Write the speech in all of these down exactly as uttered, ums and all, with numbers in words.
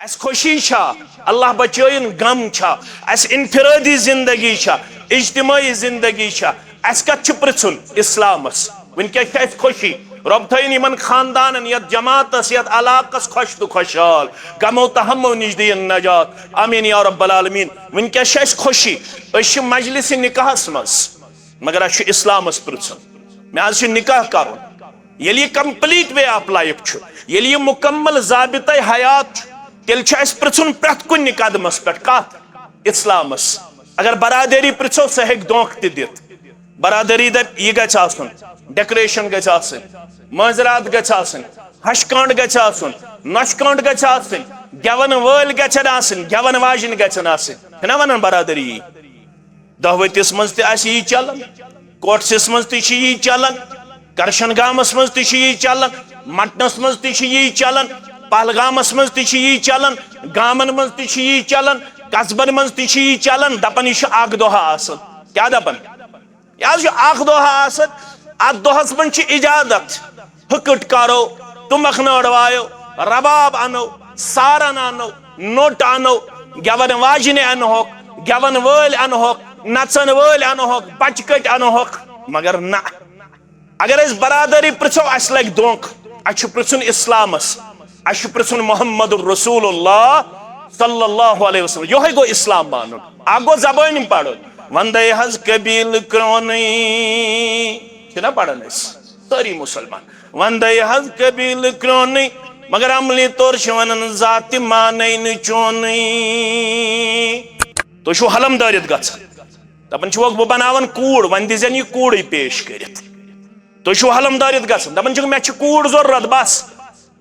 اسہِ خوشی چھا؟ اللہ بچٲیِن، غم چھا؟ اسہِ انفرٲدی زندگی چھا؟ اجتماعی زندگی چھا؟ اسہِ کتھ چھُ پرژھُن؟ اسلامس۔ وٕنکیٚس چھِ اسہِ خوشی۔ رۄب تھٲیِن یِمن خاندانن، یتھ جماعتس، یتھ علاقس خۄش تہٕ خۄشحال، غمو تہٕ ہمو نِش دِیِن نجات۔ آمین یا رب العالمین۔ وٕنکیٚس چھِ اسہِ خوشی، أسۍ چھِ مجلس نکاحس منٛز، مگر اسہِ چھُ اسلامس پرژھُن۔ مےٚ حظ چھُ نکاح کرُن۔ ییٚلہِ یہِ complete way of life چھُ، ییٚلہِ یہِ مکمل ضابطۂ حیات چھُ، تیٚلہِ چھُ اسہِ پرژھُن پرٛٮ۪تھ کُنہِ قدمس پٮ۪ٹھ کتھ؟ اسلامس۔ اگر برادری پرژھو، سۄ ہیٚکہِ دھوکہٕ تہِ دِتھ۔ برادری دپہِ، یہِ گژھِ آسُن، decoration گژھِ آسٕنۍ، مٲنزِ راتھ گژھِ آسٕنۍ، ہشہِ کانٛڈ گژھِ آسُن، نۄشہِ کانٛڈ گژھِ آسٕنۍ، گٮ۪ون وٲلۍ گژھن آسٕنۍ، گٮ۪ون واجِنۍ گژھن آسٕنۍ۔ چھِنہ ونان برادری یی؟ دہوتِس منٛز تہِ آسہِ یی چلان، کوٹسِس منٛز تہِ چھِ یی چلان، کرشن گامس منٛز تہِ چھِ یی چلان، مٹنس منٛز تہِ چھِ یی چلان، پہلگامس منٛز تہِ چھِ یی چلان، گامن منٛز تہِ چھِ یی چلان، قصبن منٛز تہِ چھِ یی چلان۔ دپان، یہِ چھُ اکھ دۄہ آسان۔ کیٛاہ دپان؟ یہِ حظ چھُ اکھ دۄہ آسان۔ اتھ دۄہس منٛز چھِ اجازت، ہکٹ کرو، تُمبکھ نٲر وایو، رباب انو، سارن انو، نوٚٹ انو، گٮ۪ون واجنہِ انہوکھ، گٮ۪ون وٲلۍ انہوکھ، نژن وٲلۍ انہوکھ، بچہٕ کٔٹۍ انہوکھ۔ مگر نہ، اگر أسۍ برادری پرژھو، اسہِ لگہِ دھوکہٕ۔ اسہِ چھُ پرژھُن اسلامس، اسہِ چھُ پرژھُن محمد رسول اللہ صلی اللہ علیہ وسلم۔ یہوے گوٚو اسلام مانُن۔ اکھ گوٚو زبٲنۍ پرُن، وندے حظ قبیلہٕ کرونٕے، چھِنہ پران أسۍ سٲری مسلمان؟ وندے حظ قبیلہٕ کرونٕے، مگر عملی طور چھِ ونان ذاتِ مانے نہٕ چونٕے۔ تُہۍ چھِو حلم دٲرِتھ گژھان، دپان چھِوکھ، بہٕ بناون کوٗر، وۄنۍ دیٖزٮ۪ن یہِ کوٗرٕے پیش کٔرِتھ۔ تُہۍ چھِو حلم دٲرِتھ گژھان، دپان چھِکھ، مےٚ چھِ کوٗر ضروٗرت، بس۔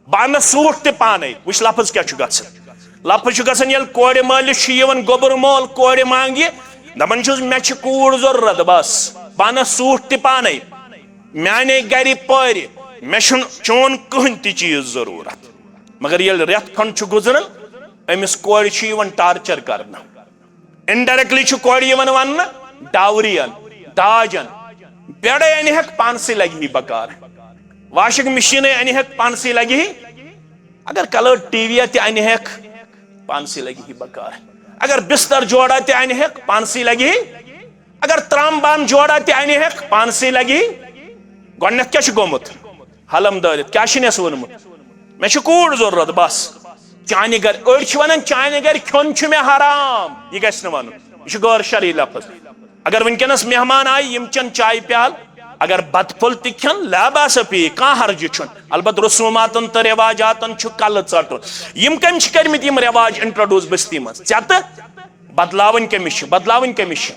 بہٕ انہٕ سوٗٹ تہِ پانے۔ وٕچھ لفظ کیٛاہ چھُ گژھان۔ لفظ چھُ گژھان، ییٚلہِ کورِ مٲلِس چھُ یِوان گوٚبُر مول کورِ مانگہِ، دپان چھُس، مےٚ چھِ کوٗر ضروٗرت، بس۔ بہٕ انہٕ سوٗٹ تہِ پانے۔ میانے گرِ پٲرِ، مےٚ چھُنہٕ چون کٕہٕنۍ تہِ چیٖز ضروٗرت۔ مگر ییٚلہِ رٮ۪تھ کھنٛڈ چھُ گُزران، أمِس کورِ چھُ یِوان ٹارچر کرنہٕ۔ Indirectly چھُ کورِ یِوان وننہٕ، ڈاوری ان، داج ان، بیڈے انہِ ہیکھ، پانسٕے لگہِ ہی بکار۔ واشنگ مشیٖنٕے انہِ ہیکھ، پانسٕے لگہِ ہی۔ اگر کلر ٹی وی تہِ انہِ ہیکھ، پانسٕے لگہِ ہی بکار۔ اگر بستر جوڑا تہِ انہِ ہیکھ، پانسٕے لگہِ ہی۔ اگر ترام بان جوڑا تہِ انہِ ہیکھ، پانسٕے لگہِ ہی۔ گۄڈنیتھ کیٛاہ چھُ گوٚمُت؟ حلم دٲرِتھ کیٛاہ چھُنس ووٚنمُت؟ مےٚ چھِ کوٗر ضروٗرت، بس۔ چانہِ گرِ، أڑۍ چھِ ونان، چانہِ گرِ کھیوٚن چھُ مےٚ حرام۔ یہِ گژھِ نہٕ ونُن، یہِ چھُ غٲر شرعی لفظ۔ اگر وٕنکیٚنس مہمان آیہِ، یِم چٮ۪ن چایہِ پیالہٕ، اگر بتہٕ پھوٚل تہِ کھٮ۪ن، لا باس فیہ، کانٛہہ حرجہِ چھُنہٕ۔ البتہ رسوماتن تہٕ رواجاتن چھُ کلہٕ ژٹُن۔ یِم کٔمۍ چھِ کٔرمٕتۍ یِم رواج introduce بستی منٛز؟ ژےٚ تہٕ بدلاوٕنۍ کٔمِس چھِ؟ بدلاوٕنۍ کٔمِس چھِ؟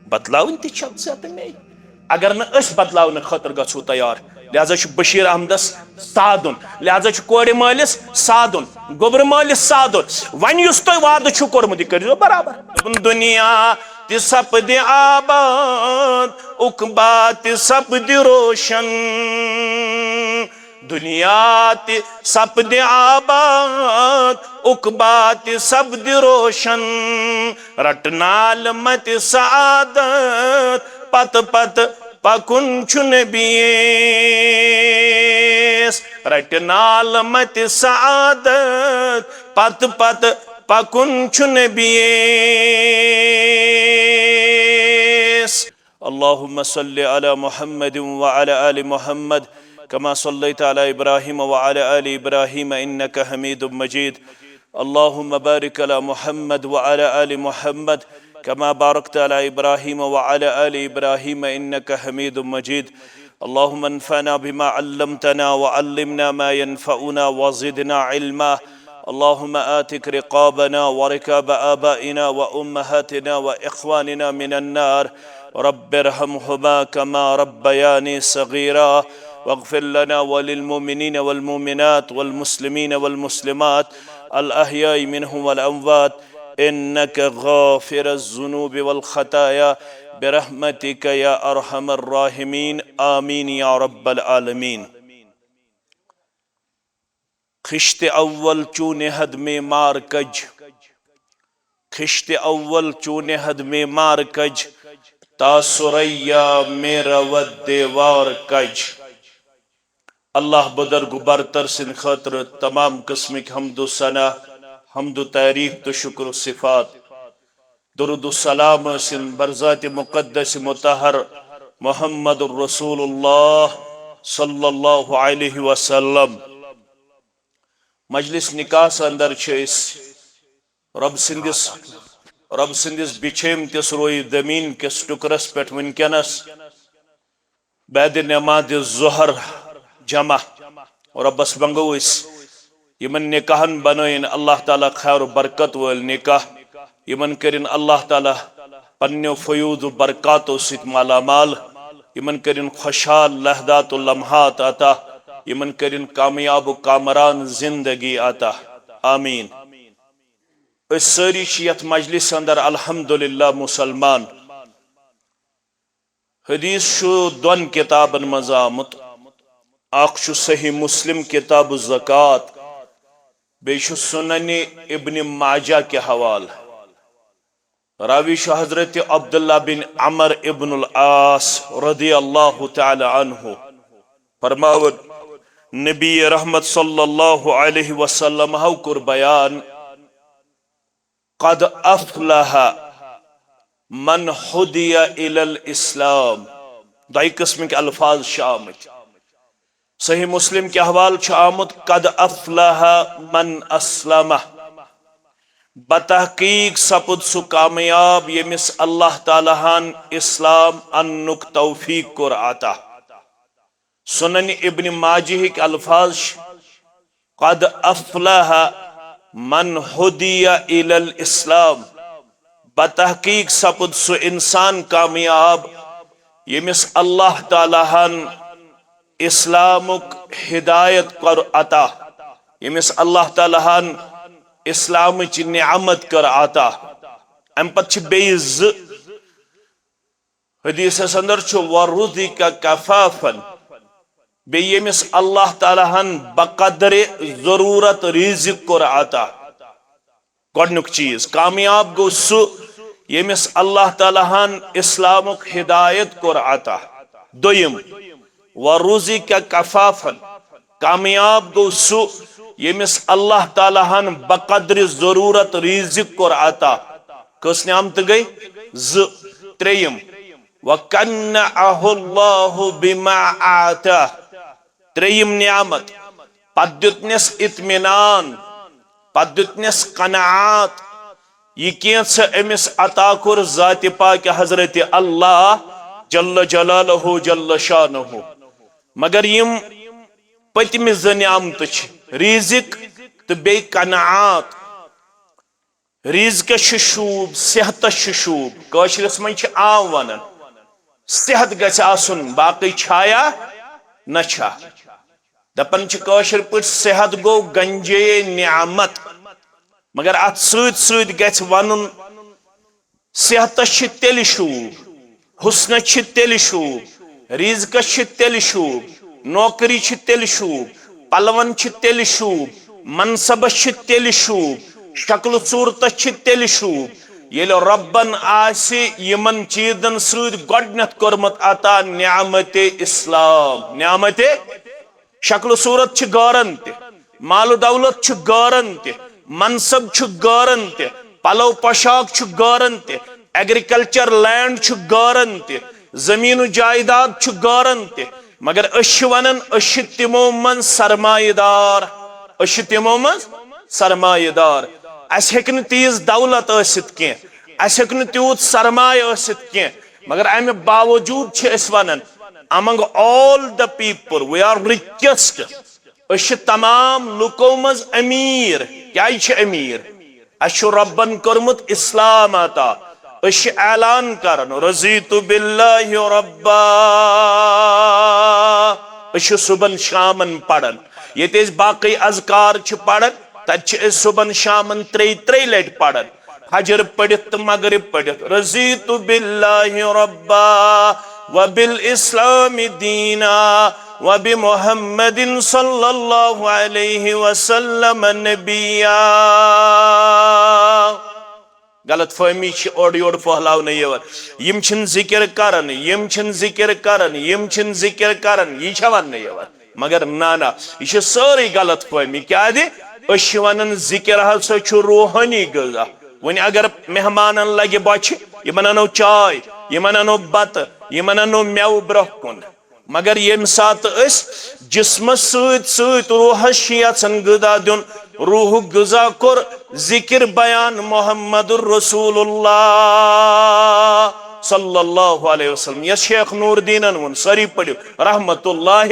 بدلاوٕنۍ تہِ چھَکھ ژےٚ تہٕ مے۔ اگر نہٕ أسۍ بدلاونہٕ خٲطرٕ گژھو تیار، لہذا چھُ بشیر احمدس سادُن، لہذا چھُ کورِ مٲلِس سادُن، گوٚبرٕ مٲلِس سادُن۔ وۄنۍ یُس تۄہہِ وعدٕ چھُو کوٚرمُت، یہِ کٔرۍزیو برابر۔ دُنیا تہِ سپدِ آباد، عقبا تہِ سپدِ روشن۔ دنیا تہِ سپدِ آباد، عقبا تہِ سپدِ روشن۔ رٹ نال متہِ سعادت، پتہٕ پتہٕ پکُن چھُ نبیس۔ رٹ نال متہِ سعادت، پتہٕ پتہٕ پکُن چھُ نبیس۔ اللهم صل على محمد وعلى آل محمد كما صليت على إبراهيم وعلى آل إبراهيم إنك حميد مجيد. اللهم بارك على محمد وعلى آل محمد كما باركت على إبراهيم وعلى آل إبراهيم إنك حميد مجيد. اللهم انفعنا بما علمتنا وعلمنا ما ينفعنا وزدنا علما. اللهم آتك رقابنا ورقاب آبائنا وأمهاتنا وإخواننا من النار. رب ارحمهما كما ربياني صغيرا. واغفر لنا وللمؤمنين والمؤمنات والمسلمين والمسلمات الأحياء منهم والأموات إنك غافر الذنوب والخطايا برحمتك يا أرحم الراحمين. آمين يا رب العالمين. خشت اول چونہد میں مار کج، خشت اول چونہد میں مار کج، تا ثریا میں رود دیوار کج۔ اللہ بدرگ و برتر سٕنٛدِ خٲطرٕ تمام قٕسمٕکۍ حمد و ثنا۔ حمد و تعریف تہٕ شکر و صفات، درود و سلام ٲسِن برذات مقدس مطہر محمد رسول اللہ صلی اللہ علیہ وسلم۔ مجلس نکاحس اندر چھِ أسۍ رب سٕنٛدِس، رب سٕنٛدِس بِچھیمتِس روی زمین کِس ٹُکرس پٮ۪ٹھ وٕنکیٚنس بعد نماز ظہر جمع۔ ربس منگو أسۍ یِمن نکاحن بنٲیِن اللہ تعالیٰ خیر و برکت وٲلۍ نکاح، یِمن کٔرِن اللہ تعالیٰ پننیو فیوض و برکاتو سۭتۍ مالا مال، یِمن کٔرِن خوشحال لحظات و لمحات عطا، یِمن کٔرِن کامیاب و کامران زندگی عطا۔ آمین۔ أسۍ سٲری چھِ یتھ مجلس اندر الحمدللہ مسلمان۔ حدیث چھُ دۄن کتابن منٛز آمُت، اکھ چھُ صحیح مسلم کتاب الزکوٰۃ، بیٚیہِ چھُ سنن ابن ماجہ کہِ حوالہٕ۔ راوی چھُ حضرت عبداللہ بن عمر ابن العاص رضی اللہ تعالی عنہ۔ فرماوان، نبی رحمت صلی اللہ علیہ وسلم ہو کوٚر بیان، قد افلح من ہدی الی الاسلام۔ دۄیہِ قٕسمٕکۍ الفاظ چھِ آمٕتۍ۔ صحیح مسلم کہِ حوالہٕ چھُ آمُت، قد افلح من اسلم۔ بتحقیق سپُد سُہ کامیاب ییٚمِس اللہ تعالیٰ ہن اسلام اننُک توفیق کوٚر عطا۔ سنن ابن ماجہٕکۍ الفاظ چھِ، قد افلح من ہدی الی الاسلام۔ بتحقیق سپُد سُہ انسان کامیاب ییٚمِس اللہ تعالیٰ ہن اسلامُک ہدایت کوٚر عطا، ییٚمِس اللہ تعالیٰ ہن اسلامٕچ نعمت کٔر عطا۔ امہِ پتہٕ چھِ بیٚیہِ زٕ حدیثس اندر چھُ، ورزق کفافا، بیٚیہِ ییٚمِس اللہ تعالیٰ ہن بقدر ضرورت رزق کوٚر عطا۔ گۄڈنیُک چیٖز، کامیاب گوٚو سُہ ییٚمِس اللہ تعالیٰ ہن اسلامُک ہدایت کوٚر عطا۔ دوٚیِم، ورزق کفافا، کامیاب گوٚو سُہ ییٚمِس اللہ تعالیٰ ہن بقدر ضرورت رزق کوٚر عطا۔ کٔژ نعمتہٕ گٔے؟ زٕ۔ ترٛیٚیِم، وقنعہ اللہ بما آتاہ۔ ترٛیٚیِم نعمت، پتہٕ دیُتنس اطمینان، پتہٕ دیُتنس قناعت، یہِ کینٛژھا أمِس عطا کوٚر ذاتِ پاکہِ حضرت اللہ جل جلالہ جل شانہ۔ مگر یِم پٔتمہِ زٕ نعمتہٕ چھِ، رزق تہٕ بیٚیہِ قناعت۔ رزقس چھُ شوٗب، صحتس چھُ شوٗب، کٲشرِس منٛز چھِ عام ونان، صحت گژھِ آسُن، باقٕے چھا یا نہ چھا۔ دپان چھِ کٲشِر پٲٹھۍ، صحت گوٚو گنجے نعمت۔ مگر اتھ سۭتۍ سۭتۍ گژھِ ونُن، صحتس چھِ تیٚلہِ شوٗب، حسنس چھِ تیٚلہِ شوٗب، رزقس چھِ تیٚلہِ شوٗب، نوکری چھِ تیٚلہِ شوٗب، پلون چھِ تیٚلہِ شوٗب، منصبس چھِ تیٚلہِ شوٗب، شکل و صورتس چھِ تیٚلہِ شوٗب، ییٚلہِ رۄبن آسہِ یِمن چیٖزن سۭتۍ گۄڈٕنیتھ کوٚرمُت عطا نعمت اسلام، نعمت شکل و صورت چھِ گارن تہِ، مال و دولت چھُ گارن تہِ، منصب چھُ گارن تہِ، پلو پوشاک چھُ گارن تہِ، ایگریکلچر لینڈ چھُ گارن تہِ، زمین و جائیداد چھُ گارن تہِ۔ مگر أسۍ چھِ ونان، أسۍ چھِ تِمو منٛز سرمایہ دار، أسۍ چھِ تِمو منٛز سرمایہ دار۔ اسہِ ہیٚکہِ نہٕ تیٖژ دولت ٲسِتھ کینٛہہ، اسہِ ہیٚکہِ نہٕ تیوٗت سرمایہ ٲسِتھ کینٛہہ، مگر امہِ باوجوٗد چھِ أسۍ ونان، among all the people, we are richest. أسۍ چھِ تمام لُکو منٛز أمیٖر۔ کیٛازِ چھِ أمیٖر؟ اَسہِ چھُ رۄبن کوٚرمُت اسلام عطا۔ أسۍ چھِ اعلان کران، رضیت باللہ ربا۔ أسۍ چھِ صُبحن شامن پران۔ ییٚتہِ أسۍ باقٕے اذکار چھِ پران، تَتہِ چھِ أسۍ صُبحن شامن ترٛیٚیہِ ترٛیٚیہِ لٹہِ پران۔ فجر پٔرِتھ تہٕ مغرب پٔرِتھ، رضیت باللہ ربا وبالاسلام دینا وبمحمد صلی اللہ علیہ وسلم نبیا۔ غلط فہمی چھِ اورٕ یورٕ پھٔہلاونہٕ یِوان۔ یِم چھِنہٕ ذِکِر کران، یِم چھِنہٕ ذِکِر کران، یِم چھِنہٕ ذِکِر کران، یی چھےٚ وننہٕ یِوان۔ مگر نہ، نہ، یہِ چھِ سٲرٕے غلط فہمی۔ کیٛازِ؟ أسۍ چھِ ونان ذکر ہسا چھُ روحٲنی غذا۔ وۄنۍ اگر مہمانن لگہِ بۄچھِ، یِمن انو چاے، یِمن انو بتہٕ، یِمن انو مٮ۪وٕ برٛونٛہہ کُن۔ مگر ییٚمہِ ساتہٕ أسۍ جسمس سۭتۍ سۭتۍ روحس چھِ یژھان غذا دیُن، روحُک غذا کوٚر ذکر بیان محمد رسول اللہ صلی اللہ علیہ وسلم۔ یس شیخ نور دیٖنن ووٚن، سٲری پٔرِو، رحمت اللہ۔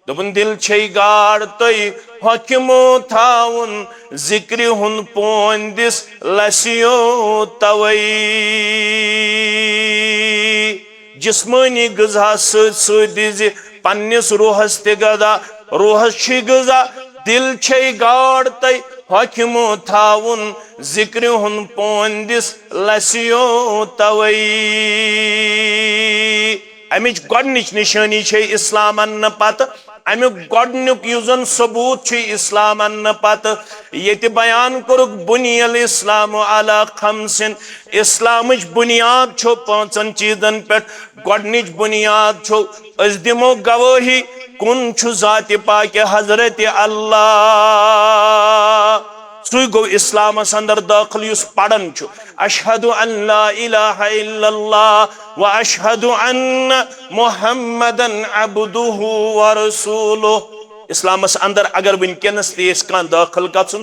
دوٚپُن، دِل چھے گاڈ تۄہہِ حۄکھِ مو تھاوُن، ذِکرِ ہُنٛد پون دِس لَسیو تَوَے۔ جسمٲنی غذا سۭتۍ سۭتۍ دِزِ پننِس روحس تہِ غذا، روحس چھُے غذا، دِل چھے گاڈ تۄہہِ حۄکھِ مو تھاوُن، ذِکرِ ہُنٛد پون دِس لَسیو تَوَے۔ امِچ گۄڈنِچ نِشٲنی چھے اسلام اننہٕ پتہٕ، امیُک گۄڈنیُک یُس زن ثبوت چھُ اسلام اننہٕ پتہٕ، ییٚتہِ بیان کوٚرُکھ، بُنِیَ الاسلام علی خمسن، اسلامٕچ بُنیاد چھو پانٛژن چیٖزن پٮ۪ٹھ۔ گۄڈنِچ بُنیاد چھو، أسۍ دِمو گوٲہی، کُن چھُ ذاتِ پاکہِ حضرت اللہ۔ سُے گوٚو اسلامس اندر دٲخل یُس پران چھُ، اشہد ان لا الہ الا اللہ و اشہد ان محمدن عبدہ و رسولہ۔ اسلامس اندر اگر وٕنکیٚنس تہِ أسۍ کانٛہہ دٲخل گژھُن،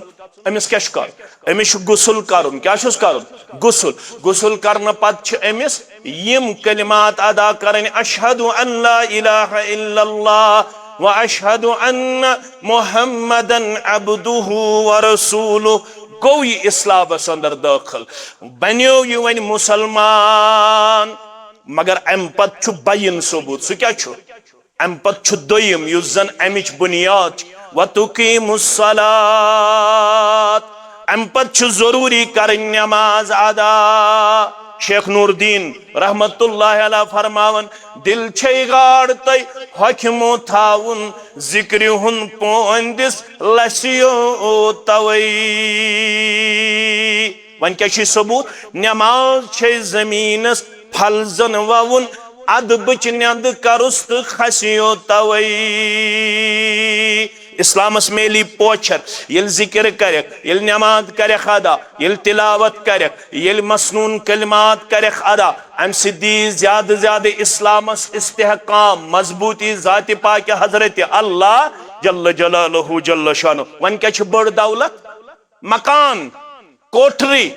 أمِس کیٛاہ چھُ کرُن؟ أمِس چھُ غسل کرُن۔ کیٛاہ چھُس کرُن؟ غسل۔ غسل کرنہٕ پتہٕ چھِ أمِس یِم کلمات ادا کرٕنۍ، اشہد ان لا الہ الا اللہ و اشہد ان محمدن عبدہ و رسولہ۔ گوٚو یہِ اسلامس اندر دٲخل، بنیو یہِ وۄنۍ مسلمان۔ مگر امہِ پتہٕ چھُ بین ثبوت، سُہ کیٛاہ چھُ؟ امہِ پتہٕ چھُ دوٚیِم یُس زن امِچ بُنیاد چھِ، وَتُقیٖمُ الصَّلَاةَ۔ امہِ پتہٕ چھُ ضروٗری کرٕنۍ نماز ادا۔ شیخ نور الدین رحمت اللہ علیہ فرماوان، دِل چھے گاڈ تۄہہِ حۄکھِ مو تھاوُن، ذِکرِ ہُنٛد پون دِس لَسیو تَوَے۔ وۄنۍ کیٛاہ چھُے ثبوت؟ نماز چھے زمینس پھل زن ووُن، ادبٕچ نیٚنٛدٕ کرُس تہٕ کھسیو توے۔ اسلامس میلی پوچھر، ییٚلہِ ذکر کرکھ، ییٚلہِ نماز کرکھ ادا، ییٚلہِ تلاوت کرکھ، ییٚلہِ مسنون کلمات کرکھ ادا، امہِ سۭتۍ دی زیادٕ زیادٕ اسلامس استحکام، مضبوٗطی ذاتِ پاکہِ حضرت اللہ جل جلالہ جل شانہ۔ وۄنۍ کیٛاہ چھِ بٔڑ دولت؟ مکان، کوٹھری،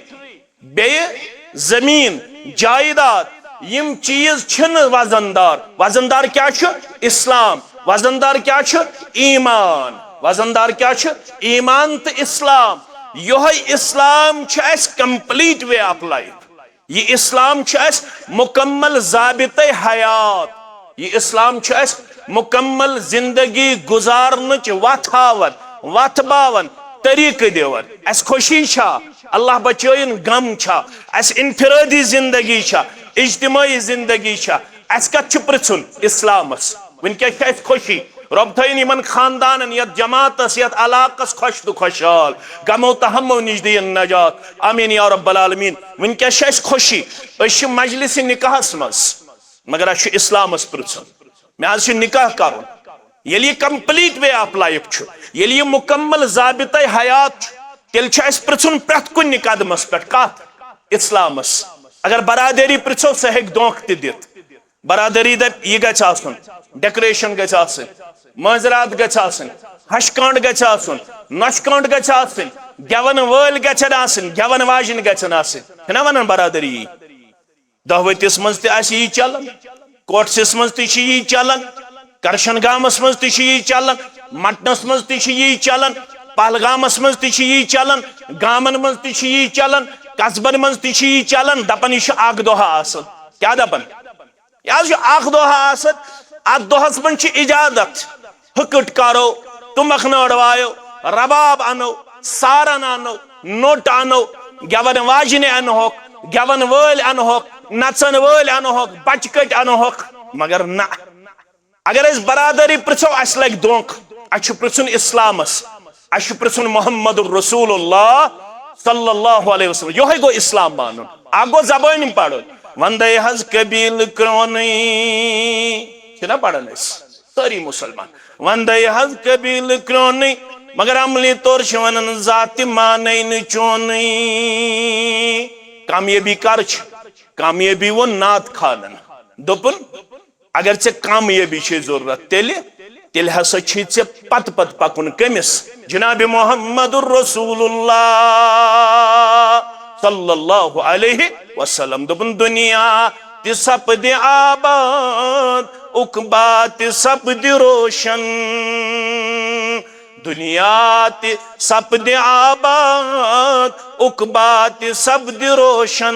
بیٚیہِ زٔمیٖن، جایداد، یِم چیٖز چھِنہٕ وزن دار۔ وزن دار کیٛاہ چھُ؟ اسلام۔ وزن دار کیٛاہ چھُ؟ ایمان۔ وزن دار کیٛاہ چھُ؟ ایمان تہٕ اسلام۔ یۄہے اسلام چھُ اَسہِ complete way of life۔ یہِ اسلام چھُ اَسہِ مکمل ضابطے حیات۔ یہِ اسلام چھُ اَسہِ مکمل زندگی گزارنٕچ وتھ ہاوان، وتھ باوان، طریقہٕ دِوان۔ اَسہِ خوشی چھا؟ اللہ بچٲیِن، غم چھا؟ اَسہِ انفرادی زندگی چھا؟ اجتماعی زندگی چھا؟ اَسہِ کتھ چھُ پرژھُن؟ اسلامس۔ وٕنکیٚس چھِ اَسہِ خوشی۔ رۄب تھٲیِن یِمن خاندانن، یتھ جماعتس، یتھ علاقس خۄش تہٕ خۄشحال، غمو تہٕ ہمو نِش دِیِن نجات۔ آمین یا رب العالمین۔ وٕنکیٚس چھِ اَسہِ خوشی، أسۍ چھِ مجلس نکاحس منٛز، مگر اَسہِ چھُ اسلامس پرژھُن۔ مےٚ حظ چھُ نکاح کرُن۔ ییٚلہِ یہِ complete way of life چھُ، ییٚلہِ یہِ مکمل ضابطے حیات چھُ، تیٚلہِ چھُ اَسہِ پرژھُن پرٛٮ۪تھ کُنہِ قدمس پٮ۪ٹھ کتھ؟ اسلامس۔ اگر برادری پرژھو، سۄ ہیٚکہِ دھوکہٕ تہِ دِتھ۔ برادری دپہِ، یہِ گژھِ آسُن، decoration گژھِ آسٕنۍ، مٲنزِ راتھ گژھِ آسٕنۍ، ہشہِ کانٛڈ گژھِ آسُن، نۄشہِ کانٛڈ گژھِ آسٕنۍ، گٮ۪ون وٲلۍ گژھن آسٕنۍ، گٮ۪ون واجِنۍ گژھن آسٕنۍ۔ چھِنہ ونان برادری یی؟ دہوتِس منٛز تہِ آسہِ یی چلان، کوٹھسِس منٛز تہِ چھِ یی چلان، کرشن گامس منٛز تہِ چھِ یی چلان، مٹنس منٛز تہِ چھِ یی چلان، پہلگامس منٛز تہِ چھِ یی چلان، گامن منٛز تہِ چھِ یی چلان، قصبن منٛز تہِ چھِ یی چلان۔ دپان، یہِ چھُ اکھ دۄہ آسان۔ کیٛاہ دپان؟ یہِ حظ چھُ اکھ دۄہ آسان، اتھ دۄہس منٛز چھِ اجازت، ہٕکٕٹ کرو، تُمبکھ نٲر وایو، رباب انو، سارن انو، نوٚٹ انو، گٮ۪ون واجنہِ انہوکھ، گٮ۪ون وٲلۍ انہوکھ، نژن وٲلۍ انہوکھ، بچہٕ کٔٹۍ انہوکھ۔ مگر نہ، اگر أسۍ برادری پرژھو، اسہِ لگہِ دھونکھ۔ اسہِ چھُ پرژھُن اسلامس، اسہِ چھُ پرژھُن محمد رسول اللہ صلی اللہ علیہ وسلم۔ یۄہے گوٚو اسلام مانُن۔ اکھ گوٚو زبٲنۍ پرُن، وندے حظ قبیلہٕ کرونٕے، چھِنہ پران أسۍ سٲری مسلمان؟ وندے حظ قبیلہٕ کرونٕے، مگر عملی طور چھِ ونان، ذاتِ معنی نہٕ چونٕے۔ کامیٲبی کر چھِ؟ کامیٲبی ووٚن نعت خوانن۔ دوٚپُن، اگر ژےٚ کامیٲبی چھے ضروٗرت، تیٚلہِ، تیٚلہِ ہسا چھُے ژےٚ پتہٕ پتہٕ پکُن۔ کٔمِس؟ جناب محمد رسول اللہ صلی اللہ علیہ وسلم۔ دوٚپُن، دُنیا تہِ سپدِ آباد، عقبیٰ تہِ سپدِ روشن۔ دُنیا تہِ سپدِ آباد، عقبیٰ تہِ سپدِ روشن۔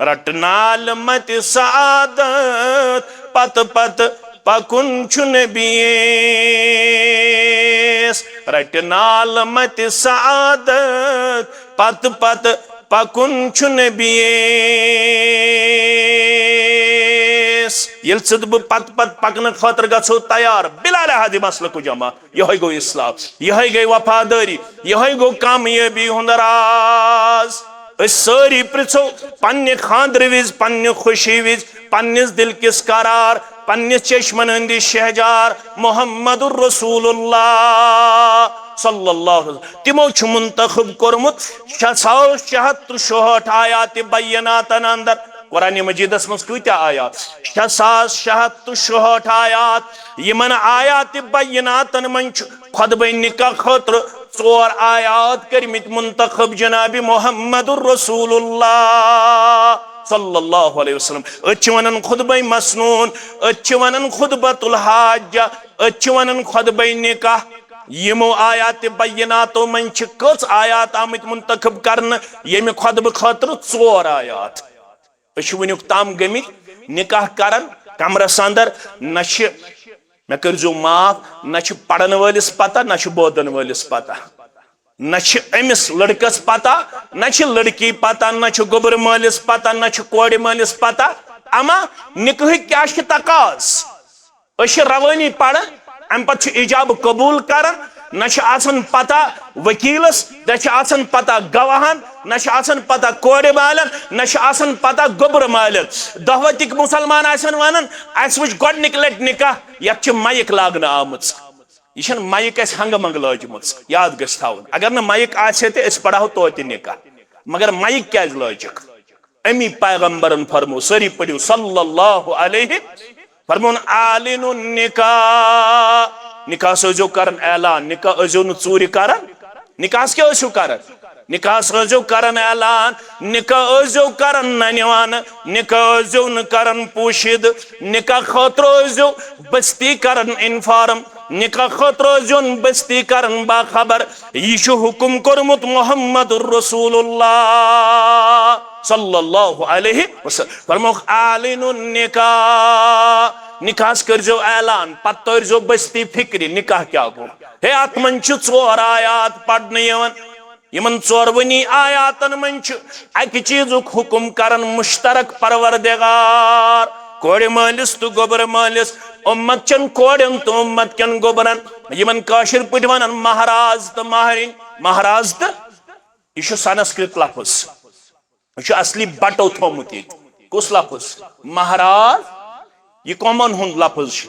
رٹنال متہِ سعادت، پتہٕ پتہٕ پکُن چھُ نبیَس۔ رٹنال متہِ سعادت، پتہٕ پتہٕ پکُن چھُ نبیَس۔ ییٚلہِ ژٕ تہٕ بہٕ پتہٕ پتہٕ پکنہٕ خٲطرٕ گژھو تیار، بلا لحاظِ مسلکُک جماعت، یہے گوٚو اسلام، یہے گٔے وفادٲری، یہے گوٚو کامیٲبی ہُنٛد راز۔ أسۍ سٲری پرژھو پننہِ خانٛدرٕ وِزِ، پننہِ خوشی وِزِ، پننِس دِل کِس قرار، پننِس چشمن ہٕنٛدِ شہجار محمد رسول اللہ صلی اللہ علیہ وسلم۔ تِمو چھُ منتخب کوٚرمُت شےٚ ساس شےٚ ہتھ تہٕ شُہٲٹھ آیاتِ بیناتن اندر۔ قرآن مجیدس منٛز کۭتیاہ آیات؟ شےٚ ساس شےٚ ہتھ تہٕ شُہٲٹھ آیات۔ یِمن آیاتِ بیناتن منٛز چھُ خطبہ نکاح خٲطرٕ ژور آیات کٔرمٕتۍ منتخب جناب محمد رسول اللہ صلی اللہ علیہ وسلم۔ أتھۍ چھِ ونان خطبہ مسنون، أتھۍ چھِ ونان خطبۃ الحاجہ، أتھۍ چھِ ونان خطبہ نکاح۔ یِمو آیاتِ بیناتو منٛز چھِ کٔژ آیات آمٕتۍ منتخب کرنہٕ ییٚمہِ خطبہٕ خٲطرٕ؟ ژور آیات۔ أسۍ چھِ وٕنیُک تام گٔمٕتۍ نکاح کران کمرس اندر، نہ چھِ، مےٚ کٔرۍزیو معاف، نہ چھِ پرن وٲلِس پتہ، نہ چھِ بوزن وٲلِس پتہ، نہ چھِ أمِس لڑکس پتہ، نہ چھِ لڑکی پتہ، نہ چھِ گوٚبرٕ مٲلِس پتہ، نہ چھِ کورِ مٲلِس پتہ۔ اما نکاحٕکۍ کیٛاہ چھِ تقاض؟ أسۍ چھِ روٲنی پران، امہِ پتہٕ چھُ ایجاب قبول کران، نہ چھِ آسان پتہ وکیلس، نہ چھِ آسان پتہ گواہن، نہ چھِ آسان پتہ کورِ مالٮ۪ن، نہ چھِ آسان پتہ گوٚبرٕ مالٮ۪ن۔ دعوتٕکۍ مسلمان آسن ونان، اسہِ وٕچھ گۄڈنِکۍ لٹہِ نکاح، یتھ چھِ مایک لاگنہٕ آمٕژ۔ یہِ چھَنہٕ مایک اسہِ ہنگہٕ منگہٕ لٲجمٕژ، یاد گژھِ تھاوُن۔ اگر نہٕ مایک آسہِ ہے تہٕ أسۍ پرہو توتہِ نکاح، مگر مایک کیازِ لٲجِکھ؟ امی پیغمبرن فرمو، سٲری پٔرِو صلی اللہ علیہ، فرمون، اعلنوا النکاح، نکاح ٲسۍزیو کران اعلان، نکاح ٲسۍزیو نہٕ ژوٗرِ کران۔ نکاحس کیٛاہ ٲسِو کران؟ نکاحس ٲسۍزیو کران اعلان، نکاح ٲسۍزیو کران ننہِ وانہٕ، نکاح ٲسۍزیو نہٕ کران پوشیدٕ، نکاح خٲطرٕ ٲسۍزیو بستی کران انفارم، نکاح خٲطرٕ ٲسۍزیون بستی کران باخبر۔ یہِ چھُ حکم کوٚرمُت محمد رسول اللہ صلی اللہ علیہ وسلم۔ فرمووُکھ، اعلنوا النکاح، نکاحس کٔرۍزیو اعلان، پتہٕ تٲرۍزیو بستی فکرِ، نکاح کیٛاہ گوٚو۔ ہے، اتھ منٛز چھِ ژور آیات پرنہٕ یِوان۔ یِمن ژورؤنی آیاتن منٛز چھُ اکہِ چیٖزُک حکم کران مشترک پروردگار، کورِ مٲلِس تہٕ گوٚبرٕ مٲلِس، اُمت چٮ۪ن کورٮ۪ن تہٕ اُمت کٮ۪ن گوٚبرن، یِمن کٲشِر پٲٹھۍ ونان مہراز تہٕ مہرِنۍ۔ مہراز تہٕ، یہِ چھُ سنسکرت لفظ۔ یہِ چھُ اصلی بٹو تھومُت ییٚتہِ۔ کُس لفظ؟ مہراز۔ یہِ کۄمن ہُنٛد لفظ چھُ؟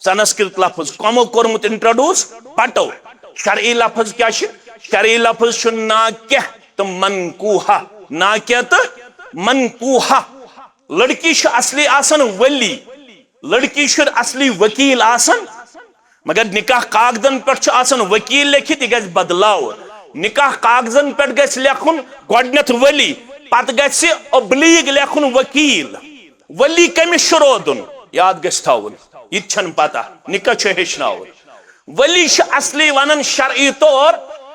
سنسکرت لفظ۔ کۄمو کوٚرمُت introduce؟ بٹو۔ شرعی لفظ کیٛاہ چھُ؟ شرعی لفظ چھُ ناکح تہٕ منکوحہ۔ ناکح تہٕ منکوحہ۔ لڑکی چھُ اصلی آسان ولی۔ لڑکی چھُ اصلی وکیل آسان۔ مگر نکاح کاغذن پٮ۪ٹھ چھُ آسان وکیل لیکھِتھ، یہِ گژھِ بدلاوُن۔ نکاح کاغذن پٮ۪ٹھ گژھِ لیکھُن گۄڈٕنٮ۪تھ ولی، پتہٕ گژھِ ابلیغ لیکھُن وکیل۔ ولی کٔمِس چھُ روزُن؟ یاد گژھِ تھاوُن، یہِ تہِ چھَنہٕ پتہ، نکاح چھُ ہیٚچھناوُن۔ ولی چھُ اصلی ونان شرعی طور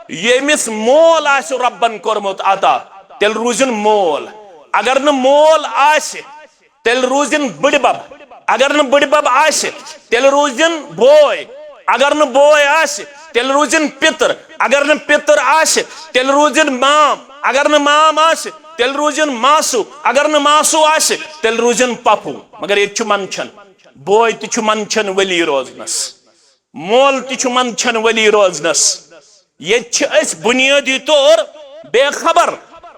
ییٚمِس مول آسہِ رۄبن کوٚرمُت عطا، تیٚلہِ روٗزِن مول۔ اگر نہٕ مول آسہِ، تیٚلہِ روٗزِن بٕڈِبب۔ اگر نہٕ بٕڈِبب آسہِ، تیٚلہِ روٗزِن بوے۔ اگر نہٕ بوے آسہِ، تیٚلہِ روٗزِن پِتٕر۔ اگر نہٕ پِتٕر آسہِ، تیٚلہِ روٗزِن مام۔ اگر نہٕ مام آسہِ، تیٚلہِ روٗزِن ماسوٗ۔ اگر نہٕ ماسوٗ آسہِ، تیٚلہِ روٗزِن پۄپھوٗ۔ مگر ییٚتہِ چھُ منٛدچھان، بوے تہِ چھُ منٛدچھان ؤلی روزنس۔ مول تہِ چھُ منٛدچھان ؤلی روزنس۔ ییٚتہِ چھِ أسۍ بُنیٲدی طور بے خبر۔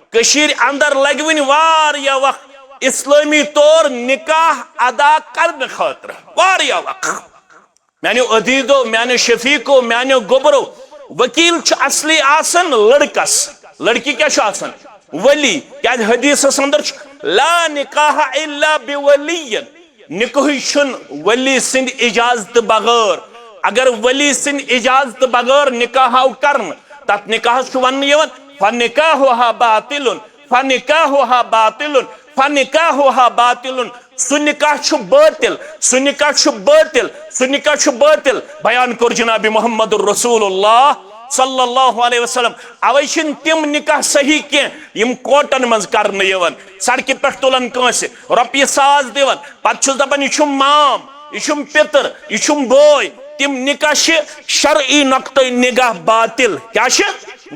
کٔشیٖرِ اندر لگہِ وُنہِ واریاہ وق اسلٲمی طور نکاح ادا کرنہٕ خٲطرٕ، واریاہ وق۔ میانیو عزیزو، میانیو شفیقو، میانیو گوٚبرو، وکیل چھُ اصلی آسان لڑکس، لڑکی کیٛاہ چھُ آسان؟ ولی۔ کیٛازِ حدیثس اندر چھُ، "لا نکاح الا بولی"، نکاحٕے چھُنہٕ ولی سٕنٛدِ اجازتہٕ بغٲر۔ اگر ولی سٕنٛدِ اجازتہٕ بغٲر نکاح آو کرنہٕ، تتھ نکاحس چھُ وننہٕ یِوان، "فنکاحها باطل، فنکاحها باطل، فنکاحها باطل"۔ سُہ نکاح چھُ باطل، سُہ نکاح چھُ باطل، سُہ نکاح چھُ باطل۔ بیان کوٚر جناب محمد رسول اللہ صلی اللہ علیہ وسلم۔ اوے چھِنہٕ تِم نکاح صحیح کینٛہہ یِم کوٹن منٛز کرنہٕ یِوان، سڑکہِ پٮ۪ٹھ تُلان کٲنٛسہِ، رۄپیہِ ساس دِوان، پتہٕ چھُس دپان، "یہِ چھُم مام، یہِ چھُم پِتٕر، یہِ چھُم بوے"۔ تِم نکاح چھِ شرعی نقطہٕ نگاہ باطل۔ کیٛاہ چھِ؟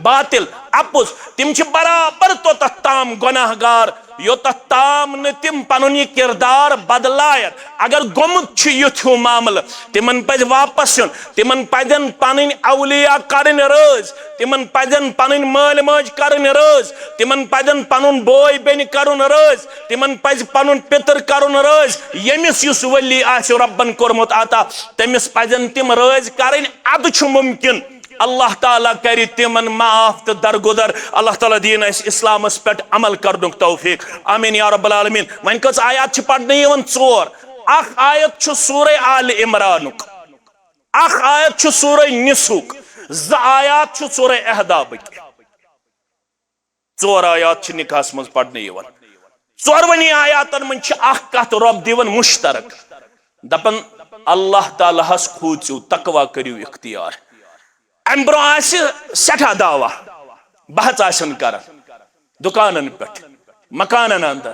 باطل، اپُز۔ تِم چھِ برابر توٚتتھ تام گۄناہ گار، یوٚتتھ تام نہٕ تِم پنُن یہِ کردار بدلایَن۔ اگر گوٚمُت چھُ یُتھ ہیوٗ معاملہٕ، تِمن پزِ واپس یُن۔ تِمن پزن پنٕنۍ اولیاء کرٕنۍ رٲضۍ، تِمن پزن پنٕنۍ مٲلۍ ماجہِ کرٕنۍ رٲضۍ، تِمن پزن پنُن بوے بیٚنہِ کرُن رٲضۍ، تِمن پزِ پنُن پِتٕر کرُن رٲضۍ۔ ییٚمِس یُس ولی آسہِ رۄبن کوٚرمُت عطا، تٔمِس پزن تِم رٲضۍ کرٕنۍ۔ ادٕ چھُ ممکن اللہ تعالیٰ کرِ تِمن معاف تہٕ درگُدر۔ اللہ تعالیٰ دِیِن اسہِ اسلامس پٮ۪ٹھ عمل کرنُک توفیق۔ آمین یا رب العالمین۔ وۄنۍ کٔژ آیات چھِ پرنہٕ یِوان؟ ژور۔ اکھ آیت چھُ سورہ آل عمرانُک، اکھ آیت چھُ سورہ نسہُک، زٕ آیات چھِ سورہ احزابٕکۍ۔ ژور آیات چھِ نکاحس منٛز پرنہٕ یِوان۔ ژورؤنی آیاتن منٛز چھِ اکھ کتھ رۄب دِوان مشترک، دپان، "اللہ تعالیٰ ہس کھوژِو، تقوی کٔرِو اختیار۔" امہِ برونٛہہ آسہِ سٮ۪ٹھاہ دعویٰ، بحث آسن کران دُکانن پٮ۪ٹھ، مکانن اندر،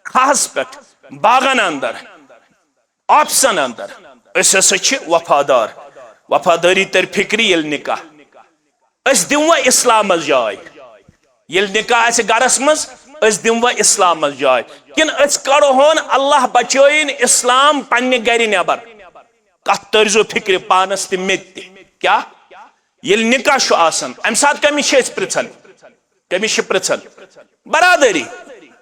کھاہس پٮ۪ٹھ، باغن اندر، آفسن اندر۔ أسۍ ہسا چھِ وفادار، وفادٲری ترِ فکرِ ییٚلہِ نکاح۔ أسۍ دِموا اسلامس جاے؟ ییٚلہِ نکاح آسہِ گرس منٛز، أسۍ دِموا اسلامس جاے؟ کِنہٕ أسۍ کڑہون، اللہ بچٲیِن، اسلام پننہِ گرِ نٮ۪بر؟ کتھ تٲرزیو فکرِ پانس تہِ مےٚ تہِ۔ کیٛاہ؟ ییٚلہِ نکاح چھُ آسان، امہِ ساتہٕ کٔمِس چھِ أسۍ پرژھان؟ کٔمِس چھِ پرژھان؟ برادری،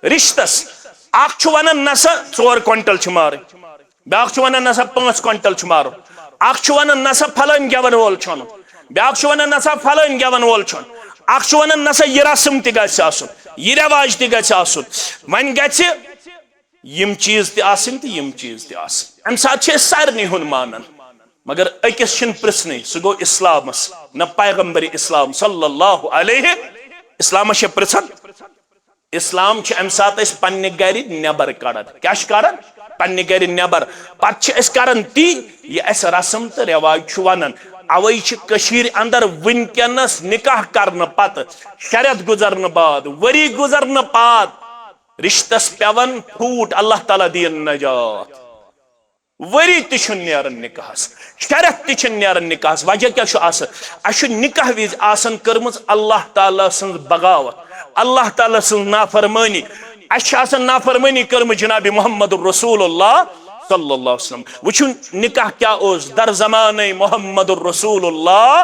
رشتس۔ اکھ چھُ ونان، "نسا، ژور کوینٹل چھِ مارٕنۍ۔" بیٛاکھ چھُ ونان، "نسا، پانٛژھ کوینٹل چھُ مارُن۔" اکھ چھُ ونان، "نسا، پھلٲنۍ گٮ۪ون وول چھُ اَنُن۔" بیٛاکھ چھُ ونان، "نسا، پھلٲنۍ گٮ۪ون وول چھُ اَنُن۔" اکھ چھُ ونان، "نسا، یہِ رسم تہِ گژھِ آسُن، یہِ رٮ۪واج تہِ گژھِ آسُن۔" وۄنۍ گژھِ یِم چیٖز تہِ آسٕنۍ تہٕ یِم چیٖز تہِ آسٕنۍ۔ اَمہِ ساتہٕ چھِ أسۍ سارنٕے ہُنٛد مانان، مگر أکِس چھِنہٕ پرٛژھنٕے، سُہ گوٚو اِسلامَس، نہ پیغمبر اِسلام صلی اللہ علیہ۔ اِسلامَس چھِ پرٛژھان، اِسلام چھُ اَمہِ ساتہٕ أسۍ پنٛنہِ گَرِ نٮ۪بر کَڑان۔ کیٛاہ چھُ کَڑان؟ پنٛنہِ گَرِ نٮ۪بر۔ پَتہٕ چھِ أسۍ کَران تی، یہِ اَسہِ رسم تہٕ رٮ۪واج چھُ وَنان۔ اَوَے چھِ کٔشیٖرِ اَندَر وٕنکٮ۪نَس نِکاح کَرنہٕ پَتہٕ، شےٚ رٮ۪تھ گُزرنہٕ بعد، ؤری گُزرنہٕ پَتہٕ، رشتس پٮ۪وان پھوٗٹ، اللہ تعالیٰ دِیِن نجات۔ ؤری تہِ چھُنہٕ نیران نکاحس، شےٚ رٮ۪تھ تہِ چھِنہٕ نیران نکاحس۔ وجہ کیٛاہ چھُ آسان؟ اَسہِ چھُ نکاح وِزِ آسان کٔرمٕژ اللہ تعالیٰ سٕنٛز بغاوت، اللہ تعالیٰ سٕنٛز نافرمٲنی۔ اَسہِ چھِ آسان نافرمٲنی کٔرمٕژ جناب محمد رسول اللہ صلی اللہ علیہ وسلم۔ وٕچھِو نکاح کیٛاہ اوس در زمانَے محمد رسول اللہ۔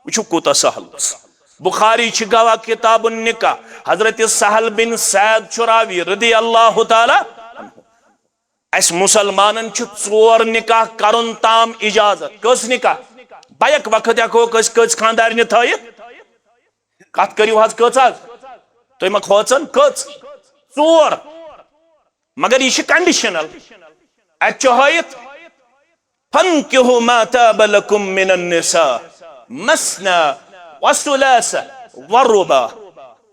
وٕچھِو کوٗتاہ سہل اوس۔ بخاری چھِ گواہ کتاب النکاح، حضرت سہل بن سعد چھُ راوی رضی اللہ تعالیٰ عنہ۔ اَسہِ مُسلمانن چھُ ژور نکاح کرُن تام اجازت۔ کٔژ نکاح؟ بیک وقت ہٮ۪کو أسۍ کٔژ خانٛدارنہِ تھٲیِتھ؟ کتھ کٔرِو حظ، کٔژ حظ؟ تُہۍ ما کھوژان؟ کٔژ؟ ژور۔ مگر یہِ چھِ conditional۔ اَتہِ چھُ ہٲیِتھ، "فانکحوا ما طاب لکم من النساء مثنی وثلاث ورباع"۔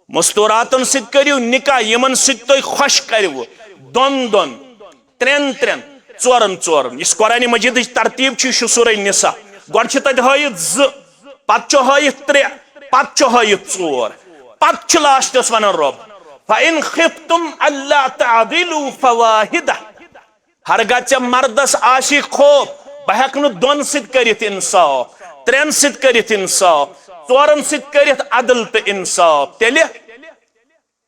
مستوراتن سۭتۍ کٔرِو نکاح، یِمن سۭتۍ تُہۍ خۄش کٔرِو، دۄن دۄن، ترٛٮ۪ن ترٛٮ۪ن، ژورن ژورن۔ یُس قرآن مجیدٕچ ترتیب چھِ، یہِ چھُ سورہ نساء۔ گۄڈٕ چھِ تَتہِ ہٲیِتھ زٕ، پتہٕ چھُ ہٲیِتھ ترٛےٚ، پتہٕ چھُ ہٲیِتھ ژور، پتہٕ چھُ لاسٹس ونان رۄب، "فإن خفتم ألا تعدلوا فواحدة"۔ ہرگاہ ژےٚ مردس آسی خوف، بہٕ ہٮ۪کہٕ نہٕ دۄن سۭتۍ کٔرِتھ انصاف، ترٛٮ۪ن سۭتۍ کٔرِتھ انصاف، ژورن سۭتۍ کٔرِتھ عدل تہٕ انصاف، تیٚلہِ،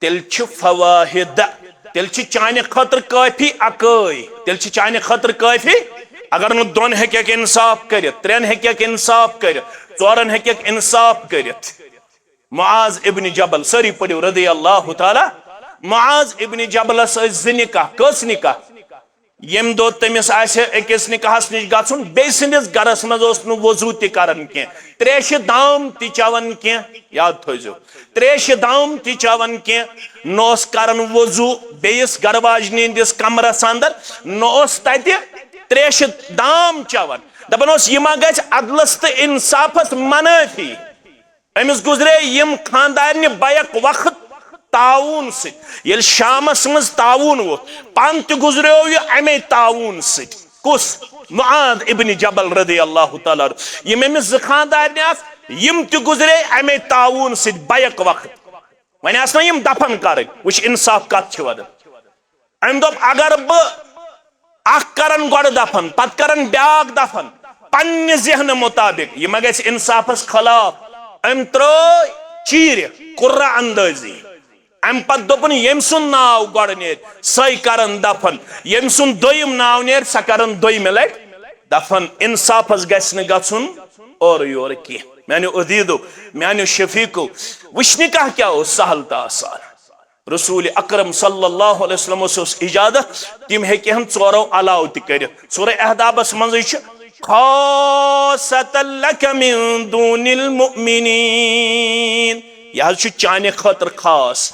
تیٚلہِ چھِ فواحدہ، تیٚلہِ چھِ چانہِ خٲطرٕ کٲفی اکٲے، تیٚلہِ چھِ چانہِ خٲطرٕ کٲفی۔ اگر نہٕ دۄن ہیٚکٮ۪کھ انصاف کٔرِتھ، ترٛٮ۪ن ہیٚکٮ۪کھ انصاف کٔرِتھ، ژورن ہیٚکٮ۪کھ انصاف کٔرِتھ۔ معاذ ابن جبل، سٲری پٔرِو رضی اللہ تعالیٰ، معاذ ابن جبلس ٲسۍ زٕ نکاح۔ کٔژ نکاح؟ ییٚمہِ دۄہ تٔمِس آسہِ أکِس نکاحس نِش گژھُن، بیٚیہِ سٕنٛدِس گرس منٛز اوس نہٕ وضوٗ تہِ کران کینٛہہ، تریشہِ دام تہِ چٮ۪وان کینٛہہ، یاد تھٲوزیو، تریشہِ دام تہِ چٮ۪وان کینٛہہ، نہ اوس کران وضوٗ بیٚیِس گرٕ واجنہِ ہٕنٛدِس کمرس اندر، نہ اوس تتہِ تریشہِ دام چٮ۪وان۔ دپان اوس، یہِ ما گژھِ عدلس تہٕ انصافس منٲفی؟ أمِس گُزرے یِم خاندارنہِ بیک وقت تعاوُن سۭتۍ۔ ییٚلہِ شامس منٛز تعاوُن ووٚتھ، پانہٕ تہِ گُزریو یہِ امے تعاوُن سۭتۍ۔ کُس؟ معاذ ابن جبل رضی اللہ تعالیٰ عنہ۔ یِم أمِس زٕ خاندارنہِ آسہٕ، یِم تہِ گُزرے امے تعاوُن سۭتۍ بیک وقت۔ وۄنۍ آسہٕ نہ یِم دفن کرٕنۍ۔ وٕچھ، انصاف کتھ چھِ ونان۔ أمۍ دوٚپ، اگر بہٕ اکھ کرن گۄڈٕ دفن، پتہٕ کرن بیاکھ دفن، پننہِ ذہنہٕ مطابق، یہِ ما گژھِ انصافس خلاف؟ أمۍ ترٲے چیٖرِ، قرہ اندٲزی۔ امہِ پتہٕ دوٚپُن، ییٚمۍ سُنٛد ناو گۄڈٕ نیرِ، سۄے کرن دفن، ییٚمۍ سُنٛد دوٚیِم ناو نیرِ، سۄ کرن دوٚیمہِ لٹہِ دفن۔ انصافس گژھِ نہٕ گژھُن اورٕ یورٕ کینٛہہ۔ میانیو عزیزو، میانیو شفیقو، وٕچھ نکاح کیٛاہ اوس سہل تہٕ آسان۔ رسول اکرم صلی اللہ علیہ وسلم اوس اجازت، تِم ہیٚکہِ ہن ژورو علاوٕ تہِ کٔرِتھ۔ سورہ احزابس منٛزٕے چھُ، خاصة لك من دون المؤمنين، یہِ حظ چھُ چانہِ خٲطرٕ خاص۔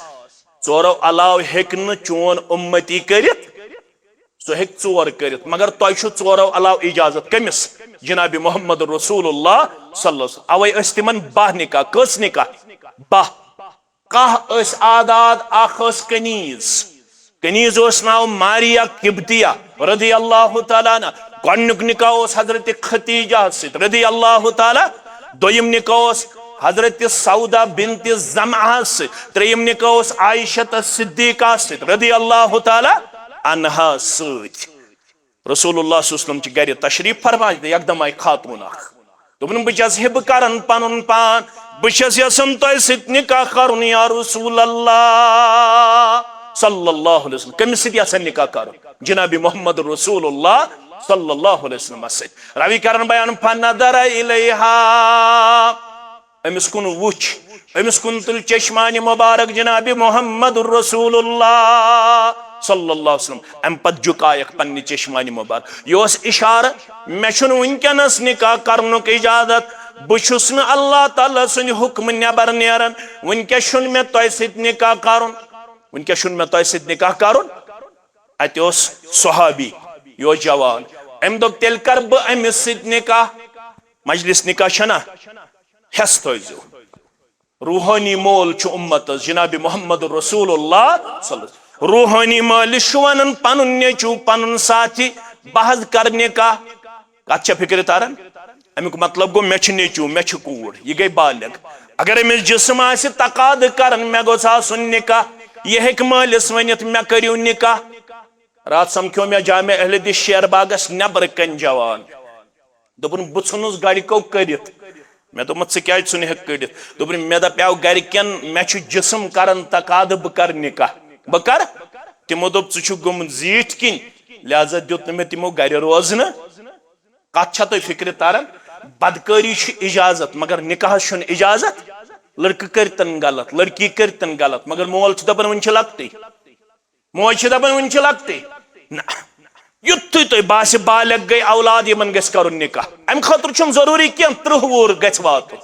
ژورو علاوٕ ہیٚکہِ نہٕ چون اُمتی کٔرِتھ، سُہ ہیٚکہِ ژور کٔرِتھ، مگر تۄہہِ چھُ ژورو علاوٕ اجازت۔ کٔمِس؟ جناب محمد رسول اللہ صلی اللہ علیہ وسلم۔ اوے ٲسۍ تِمن باہ نکاح۔ کٔژ نکاح؟ باہ۔ کاہ ٲسۍ اعداد، اکھ ٲس کنیز۔ کنیز اوس ناو ماریا قبطیہ رضی اللہ تعالیٰ عنہ۔ گۄڈنیُک نکاح اوس حضرت خدیجہ سۭتۍ رضی اللہ تعالیٰ۔ دوٚیِم نکاح اوس حضرت سودا بنت زمعہ سۭتۍ۔ ترٛیٚیِم نکاح اوس عائشہ صدیقہ سۭتۍ رضی اللہ تعالیٰ عنہا سۭتۍ۔ رسول اللہ صلی اللہ علیہ وسلم چھِ گرِ تشریف فرما، یکدم آیہِ خاتون اکھ۔ دوٚپُن، بہٕ چھَس ہِبہٕ کران پنُن پان، بہٕ چھَس یژھان تۄہہِ سۭتۍ نکاح کرُن یا رسول اللہ صلی اللہ علیہ وسلم۔ کٔمِس سۭتۍ یژھان نکاح کرُن؟ جناب محمد رسول اللہ صلی اللہ علیہ وسلمس سۭتۍ۔ راوی کرن بیان، فنظر الیہا، أمِس کُن وُچھ، أمِس کُن تُل چشمانِ مبارک جناب محمد رسول اللہ صلی اللہ علیہ وسلم۔ اَمہِ پتہٕ جُکایکھ پننہِ چشمانِ مبارک۔ یہِ اوس اشارٕ، مےٚ چھُنہٕ وٕنکیٚنس نکاح کرنُک اجازت، بہٕ چھُس نہٕ اللہ تعالیٰ سٕنٛدِ حُکمہٕ نٮ۪بر نیران، وٕنکیٚس چھُنہٕ مےٚ تۄہہِ سۭتۍ نکاح کرُن، وٕنکیٚس چھُنہٕ مےٚ تۄہہِ سۭتۍ نکاح کرُن۔ اتہِ اوس صحابی، یہِ اوس جوان، أمۍ دوٚپ، تیٚلہِ کرٕ بہٕ أمِس سۭتۍ نکاح۔ مجلس نکاح چھنا؟ حٮ۪س تھٲوزیو۔ روحٲنی مول چھُ اُمتس جناب محمد رسول اللہ صلی اللہ علیہ وسلم۔ روحٲنی مٲلِس چھُ ونان پنُن نیٚچو، پنُن ساتھی، بہٕ حظ کرٕ نکاح۔ کتھ چھےٚ فکرِ تران؟ امیُک مطلب گوٚو، مےٚ چھُ نیٚچو، مےٚ چھِ کوٗر، یہِ گٔے بالغ۔ اگر أمِس جسم آسہِ تقاضہٕ کران، مےٚ گوٚژھ آسُن نکاح، یہِ ہیٚکہِ مٲلِس ؤنِتھ، مےٚ کٔرِو نکاح۔ راتھ سمکھیو مےٚ جامع اہل حدیث شیر باغس نیبرٕ کنۍ جوان۔ دوٚپُن، بہٕ ژھُنُس گرِکیو کٔرِتھ۔ مےٚ دوٚپمَس، ژٕ کیٛازِ ژھُنہِ ہیٚکھ کٔڑِتھ؟ دوٚپُن، مےٚ دَپیٛاو گرِکٮ۪ن، مےٚ چھُ جسم کران تقاضہٕ، بہٕ کرٕ نکاح۔ بہٕ کرٕ؟ تِمو دوٚپ، ژٕ چھُکھ گوٚمُت زیٖٹھۍ کِنۍ، لہذا دیُت نہٕ مےٚ تِمو گرِ روزنہٕ۔ کتھ چھا تۄہہِ فکرِ تران؟ بدکٲری چھِ اجازت، مگر نکاحس چھُنہٕ اجازت۔ لڑکہٕ کٔرۍتن غلط، لڑکی کٔرۍتن غلط، مگر مول چھُ دپان، وُنہِ چھِ لۄکٹٕے۔ موج چھِ دپان، وُنہِ چھِ لۄکٹٕے۔ نہ، یُتھُے تۄہہِ باسہِ بالغ گٔے اولاد، یِمن گژھِ کرُن نکاح۔ امہِ خٲطرٕ چھُنہٕ ضروٗری کینٛہہ ترٕٛہ وُہُر گژھِ واتُن،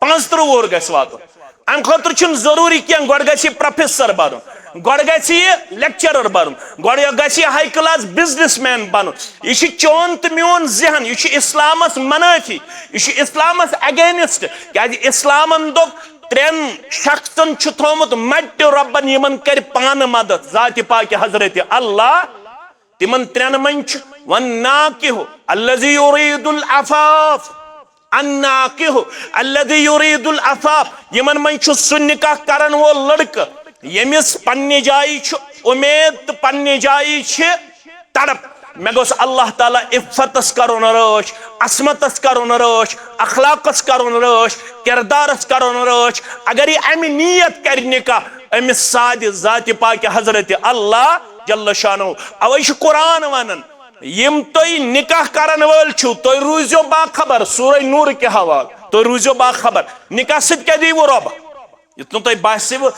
پانٛژترٕٛہ وُہُر گژھِ واتُن۔ امہِ خٲطرٕ چھُنہٕ ضروٗری کینٛہہ گۄڈٕ گژھِ یہِ پروفیسر بنُن، گۄڈٕ گژھِ یہِ لیکچرر بنُن، گۄڈٕ گژھِ یہِ ہاے کلاس بزنس مین بنُن۔ یہِ چھُ چون تہٕ میون ذہن، یہِ چھُ اسلامس منٲفی، یہِ چھُ اسلامس against۔ کیازِ اسلامن دوٚپ، ترٛٮ۪ن شخصن چھُ تھوٚومُت مٹہِ رۄبن، یِمن کرِ پانہٕ مدد، ذاتِ پاکہِ حضرت اللہ۔ تِمن ترٛٮ۪ن منٛز چھُ، والناکح الذی یرید العفاف، الناکح الذی یرید العفاف، یِمن منٛز چھُ سُہ نکاح کرن وول لڑکہٕ، ییٚمِس پننہِ جایہِ چھُ اُمید تہٕ پننہِ جایہِ چھِ تڑپ، مےٚ گوٚژھ اللہ تعالیٰ عفتس کرُن رٲچھ، عصمتس کرُن رٲچھ، اخلاقس کرُن رٲچھ، کردارس کرُن رٲچھ۔ اگر یہِ امہِ نیت کرِ نکاح، أمِس سادِ ذاتِ پاکہِ حضرت اللہ جل شانہ۔ اوے چھُ قرآن ونان، یِم تُہۍ نکاح کرن وٲلۍ چھِو، تُہۍ روٗزِو باخبر۔ سورہ نور کہِ حوالہٕ، تُہۍ روٗزِو باخبر۔ نکاح سۭتۍ کیٛاہ دِیِو رۄب؟ یُتھ نہٕ تۄہہِ باسِوٕ،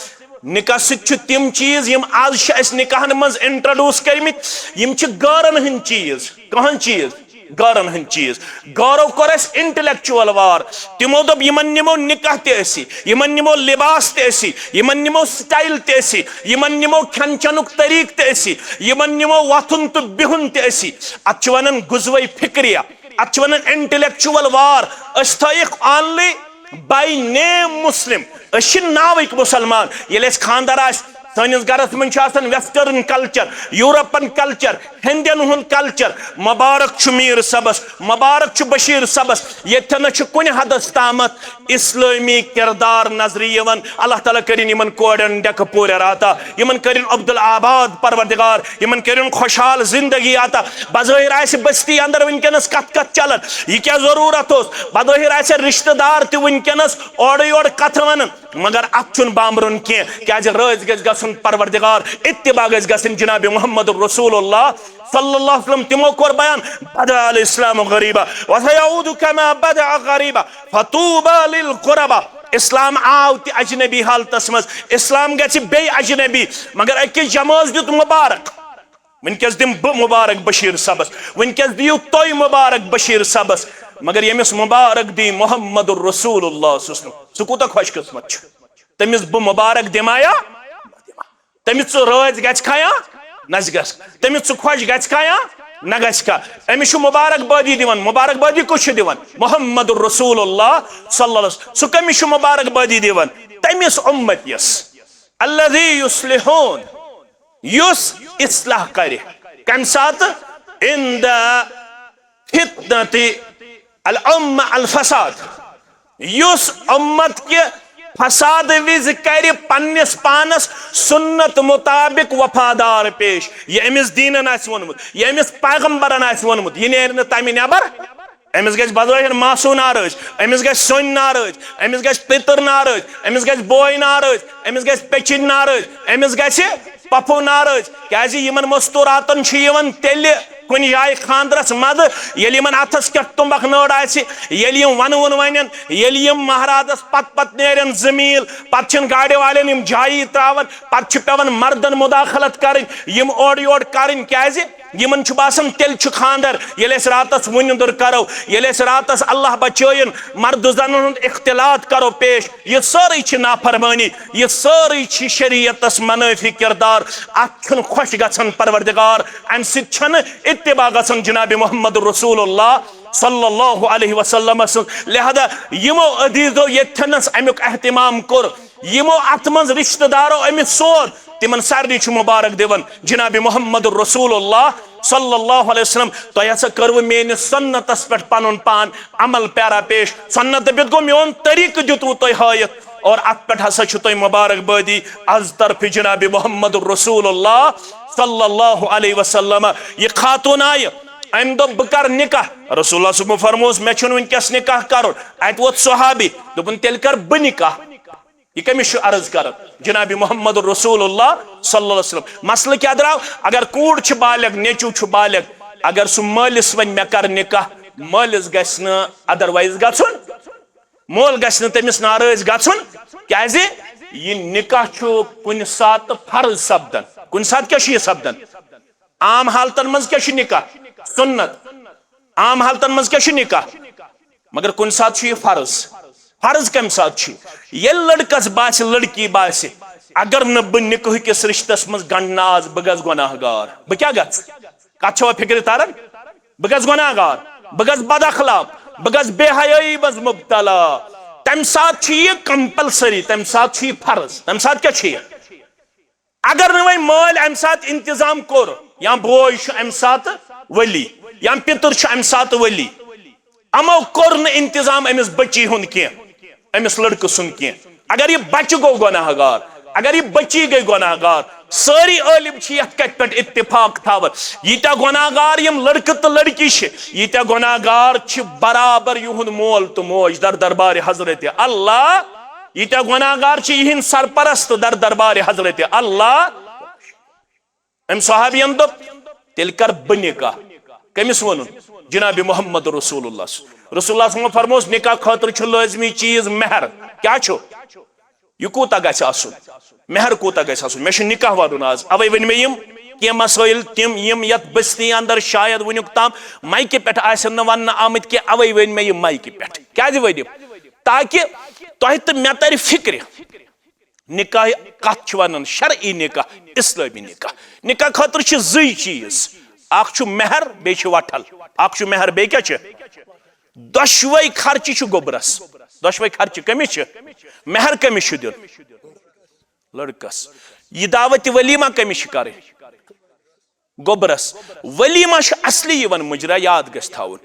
نکاح سۭتۍ چھِ تِم چیٖز، یِم آز چھِ اَسہِ نکاحن منٛز انٹروڈیوس کٔرمٕتۍ، یِم چھِ غٲرن ہٕنٛدۍ چیٖز۔ کٕہٕنٛدۍ چیٖز؟ غٲرن ہٕنٛدۍ چیٖز۔ غٲرو کوٚر اَسہِ انٹلیکچوئل وار۔ تِمو دوٚپ، یِمن نِمو نکاح تہِ أسی، یِمن نِمو لباس تہِ أسی، یِمن نِمو سٹایل تہِ أسی، یِمن نِمو کھٮ۪ن چٮ۪نُک طریٖقہٕ تہِ أسی، یِمن نِمو وۄتھُن تہٕ بِہُن تہِ أسی۔ اتھ چھِ ونان غزوہ فکریہ، اتھ چھِ ونان انٹلیکچوئل وار۔ أسۍ تھٲیِکھ only by name Muslim۔ أسۍ چھِ ناوٕکۍ مُسلمان۔ ییٚلہِ اَسہِ خانٛدر آسہِ، سٲنِس گرس منٛز چھُ آسان ویسٹرن کلچر، یورپن کلچر، ہندین ہُنٛد کلچر۔ مبارک چھُ میٖر صٲبس، مبارک چھُ بشیٖر صٲبس۔ ییٚتٮ۪نس چھُ کُنہِ حدس تامتھ اسلٲمی کردار نظرِ یِوان۔ اللہ تعالیٰ کٔرِن یِمن کورٮ۪ن ڈٮ۪کہٕ پوٗرٮ۪ر عطا، یِمن کٔرِن عبدالآباد پروردگار، یِمن کٔرِن خۄشحال زندگی عطا۔ بظٲہر آسہِ بستی اندر وٕنکیٚنس کتھ کتھ چلان، یہِ کیٛاہ ضروٗرت اوس؟ بظٲہر آسہِ رشتہٕ دار تہِ وٕنکیٚنس اورٕ یورٕ کتھٕ ونان، مگر اتھ چھُنہٕ بامبرُن کینٛہہ، کیازِ رٲضۍ گژھِ گژھُن پروردگار، اتباع گژھِ گژھٕنۍ جناب محمد رسول اللہ صلی اللہ علیہ وسلم۔ تِمو کوٚر بیان، بدأ الاسلام غریبا وسیعود کما بدأ غریبا فطوبی للغربا۔ اسلام آو تہِ اجنبی حالتس منٛز، اسلام گژھِ بیٚیہِ اجنبی، مگر أکِس جمٲژ دیُت مبارک۔ وٕنکیٚس دِمہٕ بہٕ مبارک بشیٖر صٲبس، وٕنکیٚس دِیِو تُہۍ مبارک بشیٖر صٲبس، مگر ییٚمِس مبارک دی محمد رسول اللہ صلی اللہ علیہ وسلم، سُہ کوٗتاہ خۄش قسمت چھُ۔ تٔمِس بہٕ مبارک دِمایا؟ تٔمِس ژٕ رٲضۍ گژھِ کھایا؟ نہ گژھِ۔ تٔمِس ژٕ خۄش گژھِ کھایا؟ نہ گژھِ کھا۔ أمِس چھُ مبارک بٲدی دِوان۔ مبارک بٲدی کُس چھُ دِوان؟ محمد رسول اللہ صلی اللہ علیہ وسلم۔ سُہ کٔمِس چھُ مبارک بٲدی دِوان؟ تٔمِس اُمتیس۔ الذی یصلحون، یُس اصلاح کرِ۔ کمہِ ساتہٕ؟ عند فتنة الامة الفساد۔ یُس امت کہِ فساد وِزِ کرِ پننِس پانس سنت مطابق وفادار پیش، یہِ أمِس دیٖنن آسہِ ووٚنمُت، یہِ أمِس پیغمبرن آسہِ ووٚنمُت، یہِ نیرِ نہٕ تمہِ نٮ۪بر۔ أمِس گژھِ بظٲہر ماسوٗ ناراض، أمِس گژھِ سۄنۍ ناراض، أمِس گژھِ پِتٕر ناراض، أمِس گژھِ بوے ناراض، أمِس گژھِ پیٚچِنۍ ناراض، أمِس گژھِ پۄپھو ناراض۔ کیازِ یِمن مستوٗراتن چھُ یِوان تیٚلہِ کُنہِ جایہِ خانٛدرس مزٕ، ییٚلہِ یِمن اتھس کٮ۪تھ تُمبکھ نٔر آسہِ، ییٚلہِ یِم ونوُن ونن، ییٚلہِ یِم مہرازس پتہٕ پتہٕ نیرن زٕ میٖل، پتہٕ چھِنہٕ گاڑِ والٮ۪ن یِم جایی تراوان، پتہٕ چھِ پٮ۪وان مردن مداخلت کرٕنۍ، یِم اورٕ یورٕ کرٕنۍ۔ کیازِ؟ یِمن چھُ باسان تیٚلہِ چھُ خانٛدر، ییٚلہِ أسۍ راتس وُنِدُر کرو، ییٚلہِ أسۍ راتس اللہ بچٲیِن مردٕ زنن ہُنٛد اختلاط کرو پیش، یہِ سٲرٕے چھِ نافرمٲنی، یہِ سٲرٕے چھِ شریعتس منٲفی کردار۔ اتھ چھُنہٕ خۄش گژھان پروردگار، امہِ سۭتۍ چھنہٕ اتباع گژھان جناب محمد رسول اللہ صلی اللہ علیہ وسلم سٕنٛز۔ لہذا یِمو عزیزو ییٚتھٮ۪نس امیُک اہتمام کوٚر، یِمو اتھ منٛز رشتہٕ دارو أمِس سوز، تِمن سارنٕے چھُ مبارک دِوان جناب محمد رسول اللہ صلی اللہ علیہ وسلم۔ تۄہہِ ہسا کٔروٕ میٲنِس سنتس پٮ۪ٹھ پنُن پان عمل پیرا پیش، سنت دٔپِتھ گوٚو میون طریٖقہٕ دیُتوٕ تۄہہِ ہٲیِتھ، اور اتھ پٮ۪ٹھ ہسا چھُ تۄہہِ مبارک بٲدی از طرفِ جناب محمد رسول اللہ صلی اللہ علیہ وسلم۔ یہِ خاتون آیہِ، أمۍ دوٚپ، "بہٕ کرٕ نکاح۔" رسول اللہ صٲبن فرمووس، "مےٚ چھُنہٕ وٕنکیٚس نکاح کرُن۔" اتہِ ووت صحابی، دوٚپُن، "تیٚلہِ کر بہٕ نکاح۔" یہِ کٔمِس چھُ عرض کران؟ جناب محمد رسول اللہ صلی اللہ علیہ وسلم۔ مسئلہٕ کیٛاہ درٛاو؟ اگر کوٗر چھِ بالغ، نیٚچوٗ چھُ بالغ، اگر سُہ مٲلِس وَنہِ، "مےٚ کر نکاح"، مٲلِس گژھِ نہٕ otherwise گژھُن، مول گژھِ نہٕ تٔمِس ناراض گژھُن۔ کیٛازِ؟ یہِ نکاح چھُ کُنہِ ساتہٕ فرض سپدان۔ کُنہِ ساتہٕ کیٛاہ چھُ یہِ سپدان؟ عام حالتن منٛز کیٛاہ چھُ نکاح؟ سنت۔ عام حالتن منٛز کیٛاہ چھُ نکاح؟ مگر کُنہِ ساتہٕ چھُ یہِ فرض۔ فرض کمہِ ساتہٕ چھُ؟ ییٚلہِ لڑکس باسہِ، لڑکی باسہِ، اگر نہٕ بہٕ نکاح کِس رشتس منٛز گنڈنہٕ آس، بہٕ گژھٕ گۄناہ گار۔ بہٕ کیٛاہ گژھٕ؟ کتھ چھوا فکرِ تران؟ بہٕ گژھٕ گۄناہ گار، بہٕ گژھٕ بد اخلاق، بہٕ گژھٕ بے حیٲیی منٛز مبتلا۔ تمہِ ساتہٕ چھُ یہِ compulsory، تمہِ ساتہٕ چھُ یہِ فرض۔ تمہِ ساتہٕ کیٛاہ چھُ یہِ؟ اگر نہٕ وۄنۍ مٲلۍ امہِ ساتہٕ انتظام کوٚر، یا بوے چھُ امہِ ساتہٕ ولی، یا پِتُر چھُ امہِ ساتہٕ ولی، یِمو کوٚر نہٕ انتظام أمِس بچی ہُنٛد کینٛہہ، أمِس لڑکہٕ سُنٛد کینٛہہ، اگر یہِ بچہٕ گوٚو گۄناہ گار، اگر یہِ بچی گٔے گۄناہ گار، سٲری عٲلم چھِ یتھ کتھِ پٮ۪ٹھ اتفاق تھاوان، ییٖتیٛاہ گۄناہ گار یِم لڑکہٕ تہٕ لڑکی چھِ، ییٖتیٛاہ گۄناہ گار چھِ برابر یِہُنٛد مول تہٕ موج در دربارِ حضرت اللہ۔ ییٖتیٛاہ گۄناہ گار چھِ یِہِنٛدۍ سرپرست در دربارِ حضرت اللہ۔ أمۍ صحابین دوٚپ، "تیٚلہِ کر بہٕ نکاح۔" کٔمِس ووٚنُن؟ جناب محمد رسول اللہ۔ رسول اللہ صلی اللہ علیہ وسلم فرموس، نکاح خٲطرٕ چھُ لٲزمی چیٖز مہر۔ کیٛاہ چھُ؟ یہِ کوٗتاہ گژھِ آسُن؟ مہر کوٗتاہ گژھِ آسُن؟ مےٚ چھُ نکاح وَرُن آز، اَوَے ؤنۍ مےٚ یِم کینٛہہ مسٲیِل، تِم یِم یَتھ بستی اندر شاید وٕنیُک تام مایکہِ پٮ۪ٹھ آسن نہٕ وننہٕ آمٕتۍ کینٛہہ، اَوَے ؤنۍ مےٚ یِم مایکہِ پٮ۪ٹھ۔ کیٛازِ ؤنِم؟ تاکہِ تۄہہِ تہٕ مےٚ ترِ فکرِ۔ نکاح کتھ چھِ ونان؟ شرعی نکاح، اسلٲمی نکاح۔ نکاح خٲطرٕ چھِ زٕے چیٖز، اکھ چھُ مہر، بیٚیہِ چھِ وٹھل۔ اکھ چھُ مہر، بیٚیہِ کیٛاہ چھِ؟ دۄشوے خرچہِ چھِ گوٚبرس۔ دۄشوے خرچہِ کٔمِس چھِ؟ مہر کٔمِس چھُ دیُن؟ لڑکس۔ یہِ دعوت ولیمہ کٔمِس چھِ کرٕنۍ؟ گوٚبرس۔ ولیمہ چھُ اصلی یِوان مُجرا، یاد گژھِ تھاوُن۔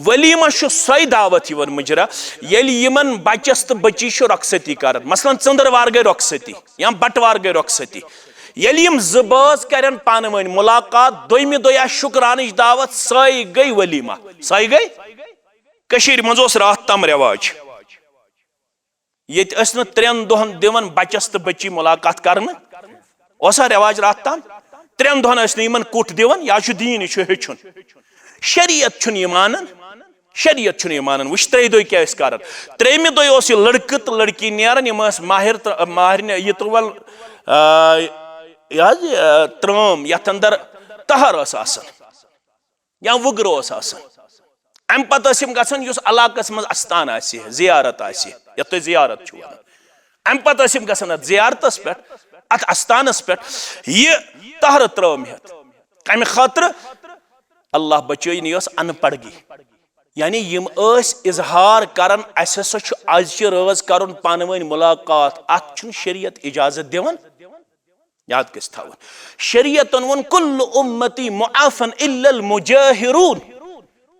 ولیمہ چھُ سۄے دعوت یِوان مُجرا، ییٚلہِ یِمن بچس تہٕ بچی چھُ رۄخصتی کران۔ مثلاً، ژٔنٛدٕروار گٔے رۄخصتی یا بٹوار گٔے رۄخصتی۔ ییٚلہِ یِم زٕ بٲژ کرن پانہٕ ؤنۍ مُلاقات، دوٚیمہِ دۄہ آسہِ شُکرانٕچ دعوت، سۄے گٔے ولیمہ۔ سۄے گٔے۔ کٔشیٖرِ منٛز اوس راتھ تام رٮ۪واج۔ ییٚتہِ ٲسۍ نہٕ ترٛٮ۪ن دۄہن دِوان بچس تہٕ بچی مُلاقات کرنہٕ۔ اوسا رٮ۪واج راتھ تام؟ ترٛٮ۪ن دۄہن ٲسۍ نہٕ یِمن کُٹھ دِوان۔ یا چھُ دیٖن، یہِ چھُ ہیٚچھُن۔ شریعت چھُنہٕ یہِ مانان، شریعت چھُنہٕ یہِ مانان۔ وٕچھ، ترٛیٚیہِ دۄہہِ کیٛاہ ٲسۍ کران؟ ترٛیٚیِمہِ دۄہہِ اوس یہِ لڑکہٕ تہٕ لڑکی نیران، یِم ٲسۍ ماہر تہٕ ماہرنہِ یہِ تُلان، آ، یہِ حظ، یہِ، آ، ترٲم، یتھ اندر تہر ٲس آسان۔ یا وُگرٕ اوس آسان۔ امہِ پتہٕ ٲسۍ یِم گژھان، یُس علاقس منٛز استان آسہِ، زیارت آسہِ، یتھ تُہۍ زیارت چھِو ونان۔ امہِ پتہٕ ٲسۍ یِم گژھان اتھ زیارتس پٮ۪ٹھ، اتھ استانس پٮ۪ٹھ، یہِ تہرٕ ترٲم ہٮ۪تھ۔ کمہِ خٲطرٕ؟ اللہ بچٲیِن، یہِ ٲس ان پڑھگی۔ یعنی یِم ٲسۍ اظہار کران، اسہِ ہسا چھُ ازچہِ رٲژ کرُن پانہٕ ؤنۍ مُلاقات، اتھ چھُنہٕ شریعت اجازت دِوان۔ یاد گژھِ تھاوُن، شریعتن ووٚن، "کل امتی معافن الا المجاہرون"۔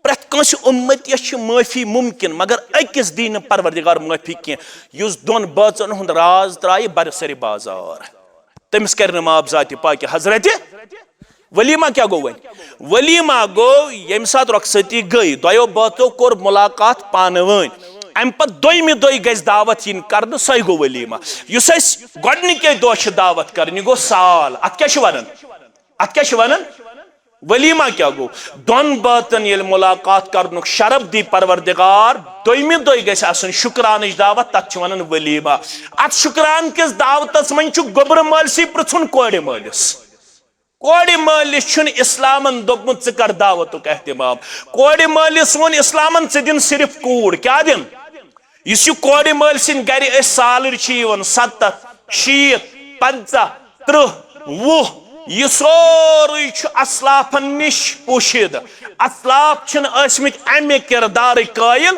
پرٛٮ۪تھ کٲنٛسہِ اُمتیَس چھِ معٲفی مُمکِن، مگر أکِس دی نہٕ پروردگار معٲفی کینٛہہ، یُس دۄن بٲژن ہُنٛد راز ترٛایہِ برسرِ بازار۔ تٔمِس کرِ نہٕ معاف ذاتِ پاکہِ حضرتِ۔ ولیمہ کیٛاہ گوٚو وۄنۍ؟ ولیمہ گوٚو ییٚمہِ ساتہٕ رۄخصتی گٔے، دۄیو بٲژو کوٚر مُلاقات پانہٕ وٲنۍ۔ امہِ پتہٕ دوٚیمہِ دۄہہِ گژھِ دعوت یِنۍ کرنہٕ، سۄے گوٚو ولیمہ۔ یُس أسۍ گۄڈنِکے دۄہ چھِ دعوت کرٕنۍ، یہِ گوٚو سال۔ اتھ کیٛاہ چھِ ونان؟ اتھ کیٛاہ چھِ ونان؟ ولیمہ کیٛاہ گوٚو؟ دۄن بٲژن ییٚلہِ مُلاقات کرنُک شرف دی پروردگار، دوٚیمہِ دۄہہِ گژھِ آسٕنۍ شُکرانٕچ دعوت، تتھ چھِ ونان ولیمہ۔ اتھ شُکران کِس دعوتس منٛز چھُ گوٚبرٕ مٲلۍ سٕے پرژھُن کورِ مٲلِس۔ کورِ مٲلِس چھُنہٕ اسلامن دوٚپمُت، "ژٕ کر دعوتُک اہتمام۔" کورِ مٲلِس ووٚن اسلامن، "ژٕ دِن صرف کوٗر۔" کیٛاہ دِن؟ یُس یہِ کورِ مٲلۍ سٕنٛدِ گرِ أسۍ سالٕرۍ چھِ یِوان، ستتھ، شیٖتھ، پنٛژاہ، ترٕٛہ، وُہ، یہِ سورُے چھُ اسلافن نِش پوشیدٕ۔ اسلاف چھِنہٕ ٲسمٕتۍ امہِ کردارٕکۍ قٲیِل۔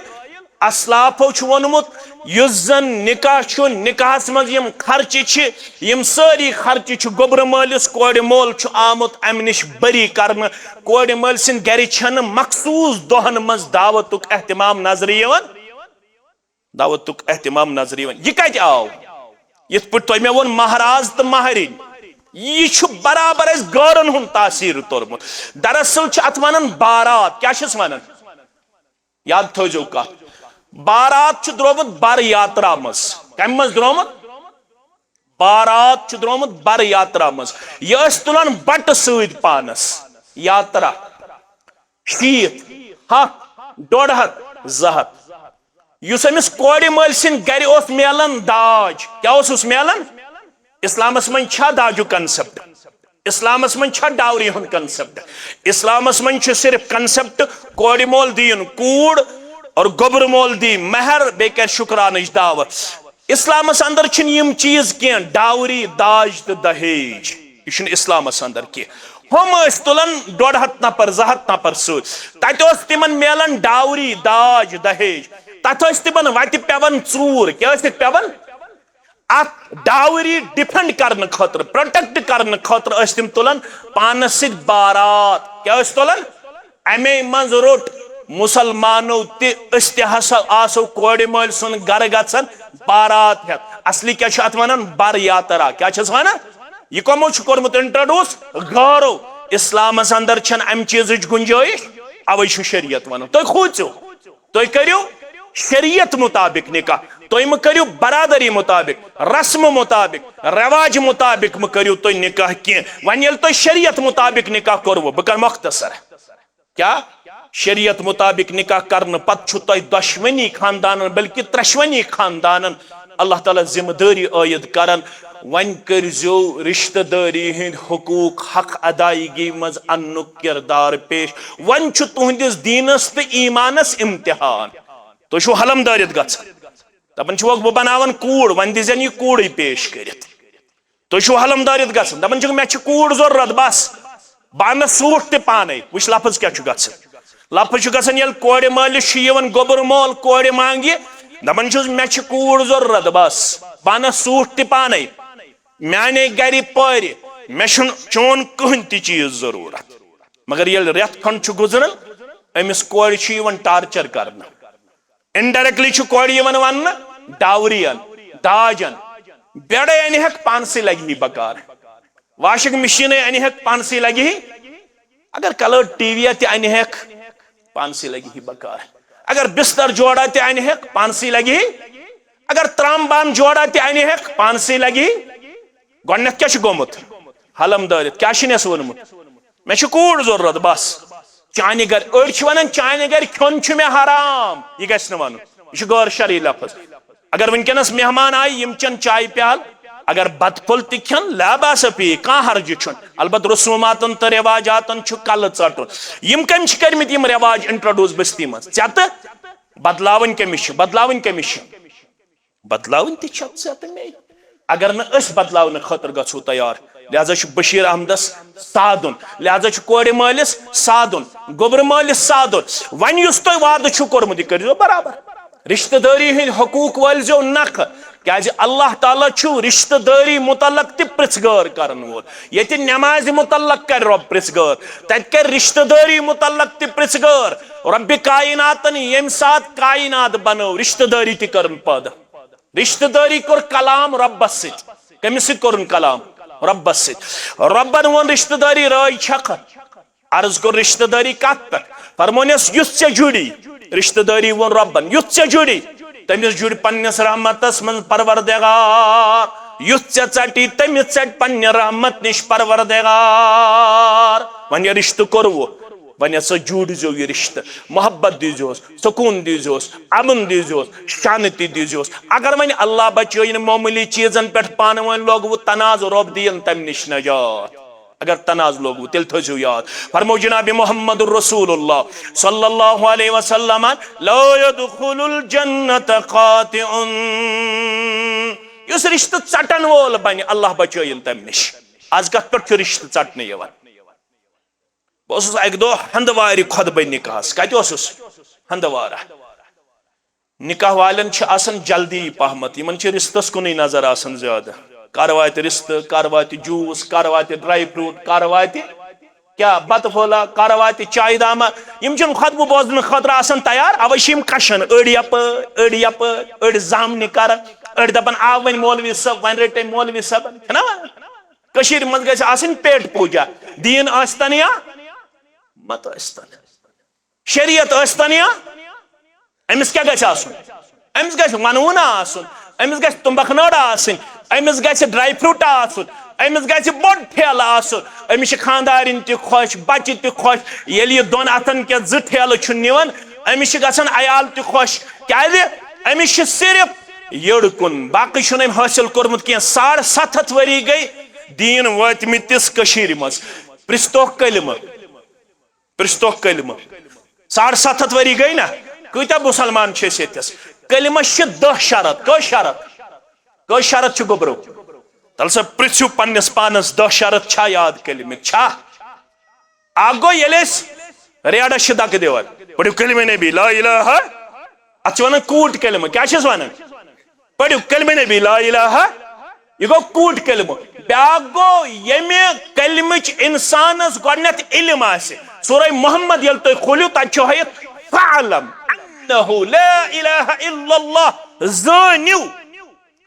اسلافو چھُ ووٚنمُت، یُس زن نکاح چھُ، نکاحس منٛز یِم خرچہِ چھِ، یِم سٲری خرچہِ چھِ گوٚبرٕ مٲلِس، کورِ مول چھُ آمُت امہِ نِش بری کرنہٕ۔ کورِ مٲلۍ سٕنٛدِ گرِ چھنہٕ مخصوص دۄہن منٛز دعوتُک اہتمام نظرِ یِوان۔ دعوتُک اہتمام نظرِ یِوان۔ یہِ کتہِ آو؟ یِتھ پٲٹھۍ تۄہہِ مےٚ ووٚن، مہراز تہٕ مہرِنۍ، یہِ چھُ برابر اَسہِ غٲرن ہُنٛد تاثیر توٚرمُت۔ دراصل چھِ اتھ ونان بارات۔ کیٛاہ چھِس ونان؟ یاد تھٲوزیو کتھ، بارات چھُ درٛامُت بر یاترا منٛز۔ کمہِ منٛز درٛامُت؟ بارات چھُ درٛامُت بر یاترا منٛز۔ یہِ ٲسۍ تُلان بٹہٕ سۭتۍ پانس۔ یاترا۔ شیٖتھ، ہتھ، ڈۄڈ ہتھ، زٕ ہتھ۔ یُس أمِس کورِ مٲلۍ سٕنٛدِ گرِ اوس میلان داج، کیٛاہ اوسُس میلان؟ اسلامس منٛز چھا داجُک concept؟ اسلامس منٛز چھا dowry ہُنٛد concept؟ اسلامس منٛز چھُ صرف concept کورِ مول دِیِن کوٗر اور گوٚبرٕ مول دی مہر، بیٚیہِ کرِ شُکرانٕچ دعوت۔ اسلامس اندر چھِنہٕ یِم چیٖز کینٛہہ، dowry، داج تہٕ دہیج۔ یہِ چھُنہٕ اسلامس اندر کینٛہہ۔ ہُم ٲسۍ تُلان ڈۄڈ ہتھ نفر، زٕ ہتھ نفر سۭتۍ۔ تتہِ اوس تِمن میلان dowry، داج، دہیج۔ تتھ ٲسۍ تِمن وتہِ پٮ۪وان ژوٗر۔ کیٛاہ ٲسِکھ پٮ۪وان؟ اتھ dowry defend کرنہٕ خٲطرٕ، protect کرنہٕ خٲطرٕ ٲسۍ تِم تُلان پانس سۭتۍ بارات۔ کیٛاہ ٲسۍ تُلان؟ امے منٛز روٚٹ مسلمانو تہِ، أسۍ تہِ ہسا آسو کورِ مٲلۍ سُنٛد گرٕ گژھان بارات ہٮ۪تھ۔ اصلی کیٛاہ چھِ اتھ ونان؟ بر یاترا۔ کیٛاہ چھِس ونان؟ یہِ کمو چھُ کوٚرمُت introduce؟ غٲرو۔ اسلامس اندر چھنہٕ امہِ چیٖزٕچ گنجٲیش، اوے چھُ شریعت ونان۔ تُہۍ کھوٗژِو۔ تُہۍ کٔرِو شریعت مطابق نکاح۔ تُہۍ مہٕ کٔرِو برادری مطابق، رسم مطابق، رواج مطابق مہٕ کٔرِو تُہۍ نکاح کینٛہہ۔ وۄنۍ ییٚلہِ تُہۍ شریعت مطابق نکاح کوٚروٕ، بہٕ کرٕ مختصر۔ کیٛاہ؟ شریعت مطابق نکاح کرنہٕ پتہٕ چھُ تۄہہِ دۄشوٕنی خاندانن، بلکہِ ترٛٮ۪شوٕنی خاندانن اللہ تعالیٰ ذمہ دٲری عٲید کران، وۄنۍ کٔرزیو رشتہٕ دٲری ہٕنٛدۍ حقوق حق ادائیگی منٛز اننُک کردار پیش۔ وۄنۍ چھُ تُہنٛدِس دیٖنس تہٕ ایٖمانس امتحان۔ تُہۍ چھِو حلم دٲرِتھ گژھان، دپان چھِوکھ، بہٕ بناون کوٗر، وۄنۍ دیٖزٮ۪ن یہِ کوٗرٕے پیش کٔرِتھ۔ تُہۍ چھِو حلم دٲرِتھ گژھان، دپان چھِکھ، مےٚ چھِ کوٗر ضروٗرت، بس۔ بہٕ انہٕ سوٗٹ تہِ پانے۔ وٕچھ، لفظ کیٛاہ چھُ گژھان۔ لفظ چھُ گژھان، ییٚلہِ کورِ مٲلِس چھُ یِوان گوٚبُر مول کورِ مانگہِ، دپان چھُس، مےٚ چھِ کوٗر ضروٗرت، بس۔ بہٕ انہٕ سوٗٹ تہِ پانے، میانے گرِ پٲرِ، مےٚ چھُنہٕ چون کٕہٕنۍ تہِ چیٖز ضروٗرت۔ مگر ییٚلہِ رٮ۪تھ کھنٛڈ چھُ گُزران، أمِس کورِ چھُ یِوان ٹارچر کرنہٕ۔ انڈائریکٹلی چھُ کورِ یِوان وننہٕ، ڈاوری ان، داج ان، بیڑے انہِ ہیکھ، پانسٕے لگہِ ہی بکار۔ واشنگ مشینے انہِ ہیکھ، پانسٕے لگہِ ہی۔ اگر کلر ٹی وی تہِ انہِ ہیکھ، پانسٕے لگہِ ہی بکار۔ اگر بستر جوڑا تہِ انہِ ہیکھ، پانسٕے لگہِ ہی۔ اگر ترام بام جوڑا تہِ انہِ ہیکھ، پانسٕے لگہِ ہی۔ گۄڈنیتھ کیٛاہ چھُ گوٚمُت؟ حلم دٲرِتھ۔ کیٛاہ چھُنس ووٚنمُت؟ مےٚ چھِ کوٗر ضروٗرت، بس۔ چانہِ گرِ، أڑۍ چھِ ونان، چانہِ گرِ کھیوٚن چھُ مےٚ حرام۔ یہِ گژھِ نہٕ ونُن۔ یہِ چھُ غٲر شرعی لفظ۔ اگر وٕنکیٚنس مہمان آیہِ، یِم چٮ۪ن چایہِ پیالہٕ، اگر بتہٕ پھوٚل تہِ کھٮ۪ن، لا باس فیہ، کانٛہہ حرجہِ چھُنہٕ۔ البتہٕ رسوماتن تہٕ رواجاتن چھُ کلہٕ ژٹُن۔ یِم کٔمۍ چھِ کٔرمٕتۍ یِم رواج انٹروڈیوس بستی منٛز؟ ژےٚ تہٕ بدلاوٕنۍ کٔمِس چھِ؟ بدلاوٕنۍ کٔمِس چھِ؟ بدلاوٕنۍ تہِ چھَتھ ژےٚ تہٕ مے۔ اگر نہٕ أسۍ بدلاونہٕ خٲطرٕ گژھو تیار، لہذا چھُ بشیر احمدس سادُن، لہذا چھُ کورِ مٲلِس سادُن، گوٚبرٕ مٲلِس سادُن۔ وۄنۍ یُس تۄہہِ وعدٕ چھُو کوٚرمُت، یہِ کٔرۍزیو برابر۔ رشتہٕ دٲری ہٕنٛدۍ حقوٗق وٲلۍزیو نکھٕ، کیازِ اللہ تعالیٰ چھُ رشتہٕ دٲری متعلق تہِ پرژھ گٲر کرن وول۔ ییٚتہِ نمازِ متعلق کرِ رۄب پرژھ گٲر، تتہِ کرِ رشتہٕ دٲری متعلق تہِ پرژھ گٲر۔ رۄبِ کائناتن ییٚمہِ ساتہٕ کائنات بنٲو، رشتہٕ دٲری تہِ کٔرٕن پٲدٕ۔ رشتہٕ دٲری کوٚر کلام رۄبس سۭتۍ۔ کٔمِس سۭتۍ کوٚرُن کلام؟ رۄبس سۭتۍ۔ رۄبن ووٚن، رشتہٕ دٲری رٲے چھکھ؟ عرض کوٚر، رشتہٕ دٲری کتھ پٮ۪ٹھ؟ فرمونس، یُس ژےٚ جُڑی۔ رشتہٕ دٲری ووٚن رۄبن، یُس ژےٚ جُڑی، تٔمِس جُڑِ پننِس رحمتس منٛز پروردگار۔ یُس ژےٚ ژٹی، تٔمِس ژٹہِ پننہِ رحمت نِش پروردگار۔ وۄنۍ یہِ رشتہٕ کوٚروٕ، وۄنۍ ہسا جوٗڑزیو یہِ رشتہٕ، محبت دیٖزیوس، سکوٗن دیٖزیوس، امن دیٖزیوس، شانتی دیٖزیوس۔ اگر وۄنۍ اللہ بچٲیِن معموٗلی چیٖزن پٮ۪ٹھ پانہٕ وٲنۍ لوگوٕ تنازٕ، رۄب دِیِن تمہِ نِش نجات۔ اگر تنازٕ لوگوٕ، تیٚلہِ تھٲوزیو یاد، فرموو جناب محمد رسول اللہ صلی اللہ علیہ وسلم، لا يدخل الجنة قاطع۔ یُس رشتہٕ ژٹن وول بنہِ، اللہ بچٲیِن تمہِ نِش۔ از کتھ پٮ۪ٹھ چھُ رشتہٕ ژٹنہٕ یِوان؟ بہٕ اوسُس اکہِ دۄہ ہندوارِ خطبہٕ نکاحس۔ کتہِ اوسُس؟ ہندوارہ۔ نکاح والٮ۪ن چھِ آسان جلدی پہمتھ، یِمن چھِ رِستس کُنُے نظر آسان زیادٕ۔ کر واتہِ رِستہٕ، کر واتہِ جوٗس، کر واتہِ ڈراے فروٹ، کر واتہِ کیٛاہ بتہٕ پھوٚلہ، کر واتہِ چایہِ دامہ۔ یِم چھِنہٕ خطبہٕ بوزنہٕ خٲطرٕ آسان تیار، اوے چھِ یِم کشان، أڑۍ یپٲرۍ، أڑۍ یپٲرۍ، أڑۍ زامنہِ کران، أڑۍ دپان، آو وۄنۍ مولوی صٲب، وۄنۍ رٔٹۍ أمۍ مولوی صٲبن، چھِنہ وَنان؟ کٔشیٖرِ منٛز گژھِ آسٕنۍ پیٹ پوٗجا، دیٖن ٲسۍتن یا مت ٲسۍتن، شریعت ٲسۍتن یا، أمِس کیٛاہ گژھِ آسُن؟ أمِس گژھِ وَنوُن آسُن، أمِس گژھِ تُمبکھ نٔر آسٕنۍ، أمِس گژھِ ڈراے فروٹ آسُن، أمِس گژھِ بوٚڑ ٹھیلہٕ آسُن۔ أمِس چھِ خانٛدارِنۍ تہِ خۄش، بَچہِ تہِ خۄش۔ ییٚلہِ یہِ دۄن اَتھن کٮ۪تھ زٕ ٹھیلہٕ چھُ نِوان، أمِس چھِ گژھان عیال تہِ خۄش۔ کیٛازِ؟ أمِس چھِ صرف یٔڑ کُن، باقٕے چھُنہٕ أمۍ حٲصِل کوٚرمُت کینٛہہ۔ ساڑ ستھ ہتھ ؤری گٔے دیٖن وٲتمٕتِس کٔشیٖرِ منٛز۔ پرٛژھتوکھ کلمہٕ، پرٛژھتوکھ کلمہٕ۔ ساڑ ستھ ہتھ ؤری گٔے نا؟ کۭتیٛاہ مُسلمان چھِ أسۍ ییٚتٮ۪س؟ کلمس چھِ دَہ شرط۔ کٔژ شرط؟ کٔژ شرط چھِ گوٚبرو؟ تَلہٕ سا پرٛژھِو پننِس پانس، دَہ شرط چھا یاد کلمٕکۍ؟ چھا؟ اکھ گوٚو، ییٚلہِ أسۍ ریڈس چھِ دکہٕ دِوان، پٔرِو کلمہ نبی لا الہ، اتھ چھِ ونان کوٗٹ کلمہٕ۔ کیٛاہ چھِس ونان؟ پٔرِو کلمہ نبی لا الہ، یہِ گوٚو کوٗٹ کلمہٕ۔ بیٛاکھ گوٚو، ییٚمہِ کلمٕچ انسانس گۄڈنٮ۪تھ علم آسہِ۔ سورہ محمد ییٚلہِ تُہۍ کھوٗلِو، تتہِ چھُ ہٲیِتھ، فاعلم انہ لا الہ الا اللہ، زٲنِو۔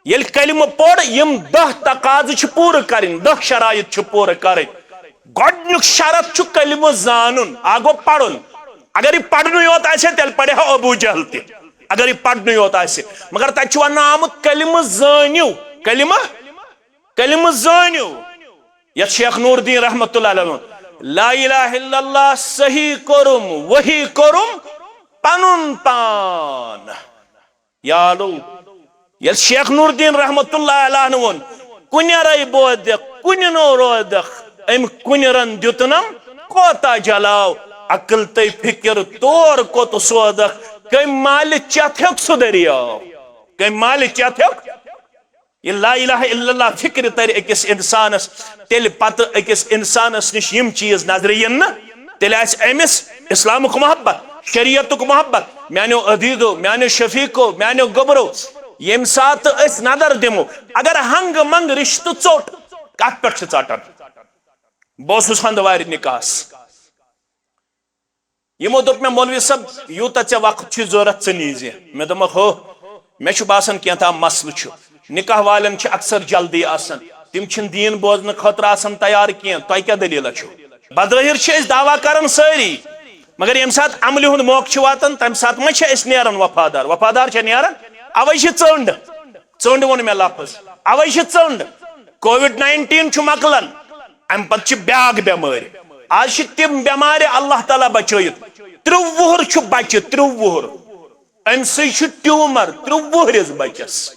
ییٚلہِ کلمہٕ پوٚر، یِم دَہ تقاضہٕ چھِ پوٗرٕ کرٕنۍ، دَہ شرائط چھِ پوٗرٕ کرٕنۍ۔ گۄڈٕنیُک شرط چھُ کلمہٕ زانُن، اکھ گوٚو پرُن۔ اگر یہِ پرنُے یوت آسہِ ہا، تیٚلہِ پرِ ہا ابو جہل تہِ۔ اگر یہِ پرنُے یوت آسہِ، مگر تتہِ چھُ وننہٕ آمُت، کلمہٕ زٲنِو، کلمہٕ، کلمہٕ زٲنِو۔ یتھ شیخ نور الدین رحمتہ اللہ علیہ ووٚن، لا الہ الا اللہ صحیح کوٚرُم، وحی کوٚرُم پنُن پان۔ یارو، ییٚلہِ شیخ نور الدین رحمت اللہ علیہ ووٚن، "کُنہِ رَے بودکھ، کُنہِ نو رودکھ، أمۍ کُنہِ رَن دیُتنم کوتاہ جلاو، عقل تہٕ فکر تور کوٚت سودکھ، کٔمۍ مالہِ چٮ۪تھ ہیوٚک سُہ دٔریاو؟" کٔمۍ مالہِ چٮ۪تھ ہیوٚک؟ ییٚلہِ لا الہ الا اللہ فکرِ ترِ أکِس انسانس، تیٚلہِ پتہٕ أکِس انسانس نِش یِم چیٖز نظرِ یِن نہٕ، تیٚلہِ آسہِ أمِس اسلامُک محبت، شریعتُک محبت، میانیو عزیزو، میانیو شفیقو، میانیو گوٚبرو، ییٚمہِ ساتہٕ أسۍ نظر دِمو، اگر ہنگہٕ منگہٕ رشتہٕ ژوٚٹ، کتھ پٮ۪ٹھ چھِ ژٹان؟ بہٕ اوسُس ہندوارِ نکاحس۔ یِمو دوٚپ مےٚ، "مولوی صٲب، یوٗتاہ ژےٚ وقت چھُے ضوٚرتھ، ژٕ نیٖزِ۔" مےٚ دوٚپمکھ، "ہو، مےٚ چھُ باسان کینٛہہ تام مسلہٕ چھُ۔ نکاح والٮ۪ن چھِ اکثر جلدی آسان، تِم چھِنہٕ دیٖن بوزنہٕ خٲطرٕ آسان تیار کینٛہہ، تۄہہِ کیٛاہ دٔلیٖلہ چھُو؟ بظٲہر چھِ أسۍ دعویٰ کران سٲری، مگر ییٚمہِ ساتہٕ عملہِ ہُنٛد موقعہٕ چھُ واتان، تَمہِ ساتہٕ ما چھِ أسۍ نیران وفادار؟ وفادار چھا نیران؟ اوے چھِ ژٔنٛڈ۔" ژٔنٛڈ ووٚن مےٚ لفظ، اوے چھِ ژٔنٛڈ۔ کووِڈ ناینٹیٖن چھُ مۄکلان، امہِ پتہٕ چھِ بیاکھ بٮ۪مٲرۍ۔ آز چھِ تِم بٮ۪مارِ اللہ تعالیٰ بچٲیِتھ۔ ترٛہ وُہُر چھُ بچہِ، ترٛہ وُہُر۔ أمۍ سٕے چھُ ٹیوٗمر ترٛہ وُہرِس بچس۔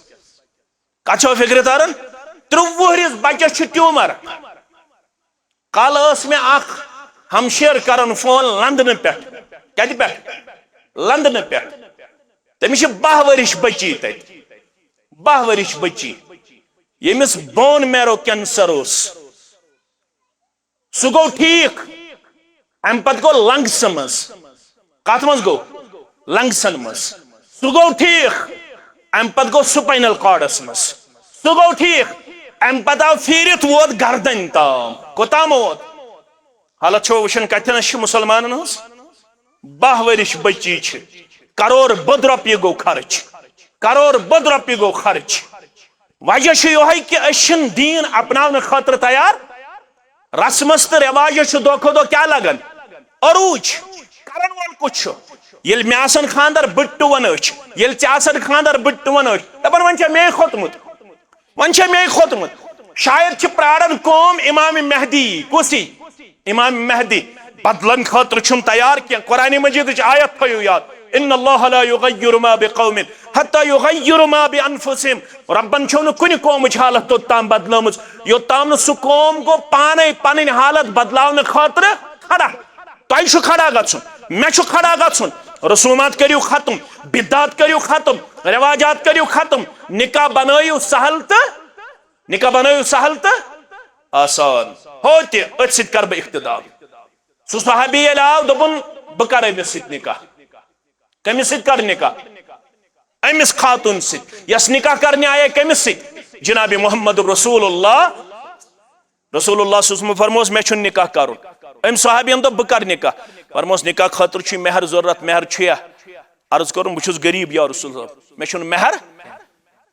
کتھ چھو فکرِ تران؟ ترٛہ وُہرِس بچس چھُ ٹیوٗمر۔ کالہٕ ٲس مےٚ اکھ ہمشیر کران فون لندنہٕ پٮ۪ٹھ۔ کتہِ پٮ۪ٹھ؟ لندنہٕ پٮ۪ٹھ۔ تٔمِس چھِ باہ ؤرِش بٔچی تتہِ۔ باہ ؤرِش بٔچی۔ ییٚمِس بون میرو کینسر اوس، سُہ گوٚو ٹھیٖک۔ امہِ پتہٕ گوٚو لنگسہٕ منٛز۔ کتھ منٛز گوٚو؟ لنگسن منٛز۔ سُہ گوٚو ٹھیٖک۔ امہِ پتہٕ گوٚو سپاینل کارڈس منٛز۔ سُہ گوٚو ٹھیٖک۔ امہِ پتہٕ آو پھیٖرِتھ ووت گردنۍ تام۔ کوٚتام ووت؟ حالت چھو وٕچھان کتھٮ۪نس چھِ مسلمانن ہٕنٛز؟ باہ ؤرِش بٔچی چھِ، کرور بٔد رۄپیہِ گوٚو خرٕچ، کرور بٔد رۄپیہِ گوٚو خرٕچ۔ وجہ چھُ یِہوٚے کہِ أسۍ چھِنہٕ دیٖن اپناونہٕ خٲطرٕ تیار۔ رسمس تہٕ رٮ۪واجس چھُ دۄہ کھۄتہٕ دۄہ کیٛاہ لگان؟ عروٗج۔ کرن وول کُس چھُ؟ ییٚلہِ مےٚ آسن خانٛدر، بہٕ ٹُوَن أچھ، ییٚلہِ ژےٚ آسن خانٛدر، بہٕ ٹُوَن أچھ، دپان، "وۄنۍ چھا مے کھوٚتمُت؟" وۄنۍ چھا مے کھوٚتمُت؟ شاید چھِ پراران قوم امام مہدی۔ کُس یی؟ امام مہدی۔ بدلن خٲطرٕ چھُنہٕ تیار کینٛہہ۔ قرآن مجیدٕچ آیت تھٲیِو یاد، "ان اللہ لا یغیر ما بقوم حتی یغیر ما بانفسہم۔" رۄبن چھو نہٕ کُنہِ قومٕچ حالت توٚت تام بدلٲمٕژ، یوٚت تام نہٕ سُہ قوم گوٚو پانے پنٕنۍ حالت بدلاونہٕ خٲطرٕ کھڑا۔ تۄہہِ چھُ کھڑا گژھُن، مےٚ چھُ کھڑا گژھُن۔ رسومات کٔرِو ختم، بدعات کٔرِو ختم، رواجات کٔرِو ختم۔ نکاح بنٲیِو سہل تہٕ، نکاح بنٲیِو سہل تہٕ آسان۔ ہو تہِ، أتھۍ سۭتۍ کرٕ بہٕ اختتام۔ سُہ صحابی ییٚلہِ آو، دوٚپُن، "بہٕ کرٕ أمِس سۭتۍ نکاح۔" کٔمِس سۭتۍ کر نکاح؟ أمِس خاتوٗن سۭتۍ، یۄس نکاح کرنہِ آیے کٔمِس سۭتۍ؟ جناب محمد رسول اللہ۔ رسول اللہ صلی اللہ علیہ وسلم فرموس، "مےٚ چھُنہٕ نکاح کرُن۔" أمۍ صحابین دوٚپ، "بہٕ کرٕ نکاح۔" فرموس، "نکاح خٲطرٕ چھُے مہر ضروٗرت، مہر چھُیا؟" عرض کوٚرُن، "بہٕ چھُس غریٖب یا رسول اللہ، مےٚ چھُنہٕ مہر۔" پیغمبر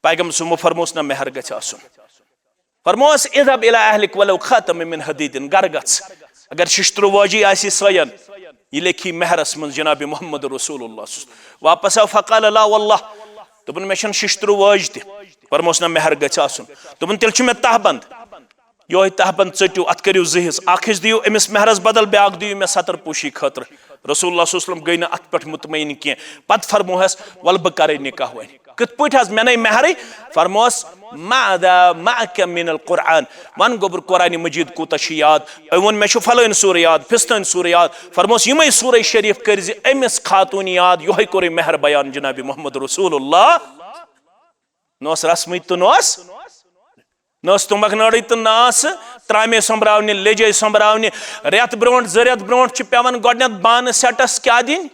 صلی اللہ علیہ وسلم فرموس نہ، مہر گژھِ آسُن۔ فرموس، "اذهب الى اهلك ولو خاتم من حديد"، گرٕ گژھ، اگر ششترو واجی آسی سوین، یہِ لیکھی مہرس منٛز جناب محمد رسول اللہ صلی اللہ علیہ وسلم۔ واپس آو، فقال، "لا والله"، دوٚپُن، "مےٚ چھَنہٕ ششترو واج تہِ۔" فرموس، "نہ، مہر گژھِ آسُن۔" دوٚپُن، "تیٚلہِ چھُ مےٚ تہہ بند، یِہوٚے تہہ بند ژٔٹِو، اتھ کٔرِو زٕ حصہٕ، اکھ حصہٕ دِیِو أمِس مہرس بدل، بیاکھ دِیِو مےٚ ستر پوشی خٲطرٕ۔" رسول اللہ صلی اللہ علیہ وسلم گٔے نہٕ اتھ پٮ۪ٹھ مطمئن کینٛہہ، پتہٕ فرموہس، "ول بہٕ کرے نکاح وۄنۍ۔" کِتھ پٲٹھۍ حظ؟ مےٚ نَے مہرٕے۔ فرموس، "ماذا معك من القرآن؟" وَن گوٚبُر، قرآن مجید کوٗتاہ چھُ یاد؟ أمۍ ووٚن، "مےٚ چھُ فلٲنۍ سورہ یاد، فِستٲنۍ سورہ یاد۔" فرموس، "یِمَے سورہ شریف کٔرۍ زِ أمِس خاتوٗن یاد، یِہوٚے کوٚرُے مہر بیان جناب محمد رسول اللہ۔" نہ اوس رسمٕے تہٕ نہ اوس، نہ ٲس تُمبکھ نٲرٕے تہٕ نہ ٲس ترٛامے سۄمبراونہِ، لیٚجے سۄمبراونہِ۔ رٮ۪تھ برونٛٹھ، زٕ رٮ۪تھ برونٛٹھ چھِ پٮ۪وان گۄڈٕنٮ۪تھ بانہٕ سٮ۪ٹَس کیٛاہ دِنۍ؟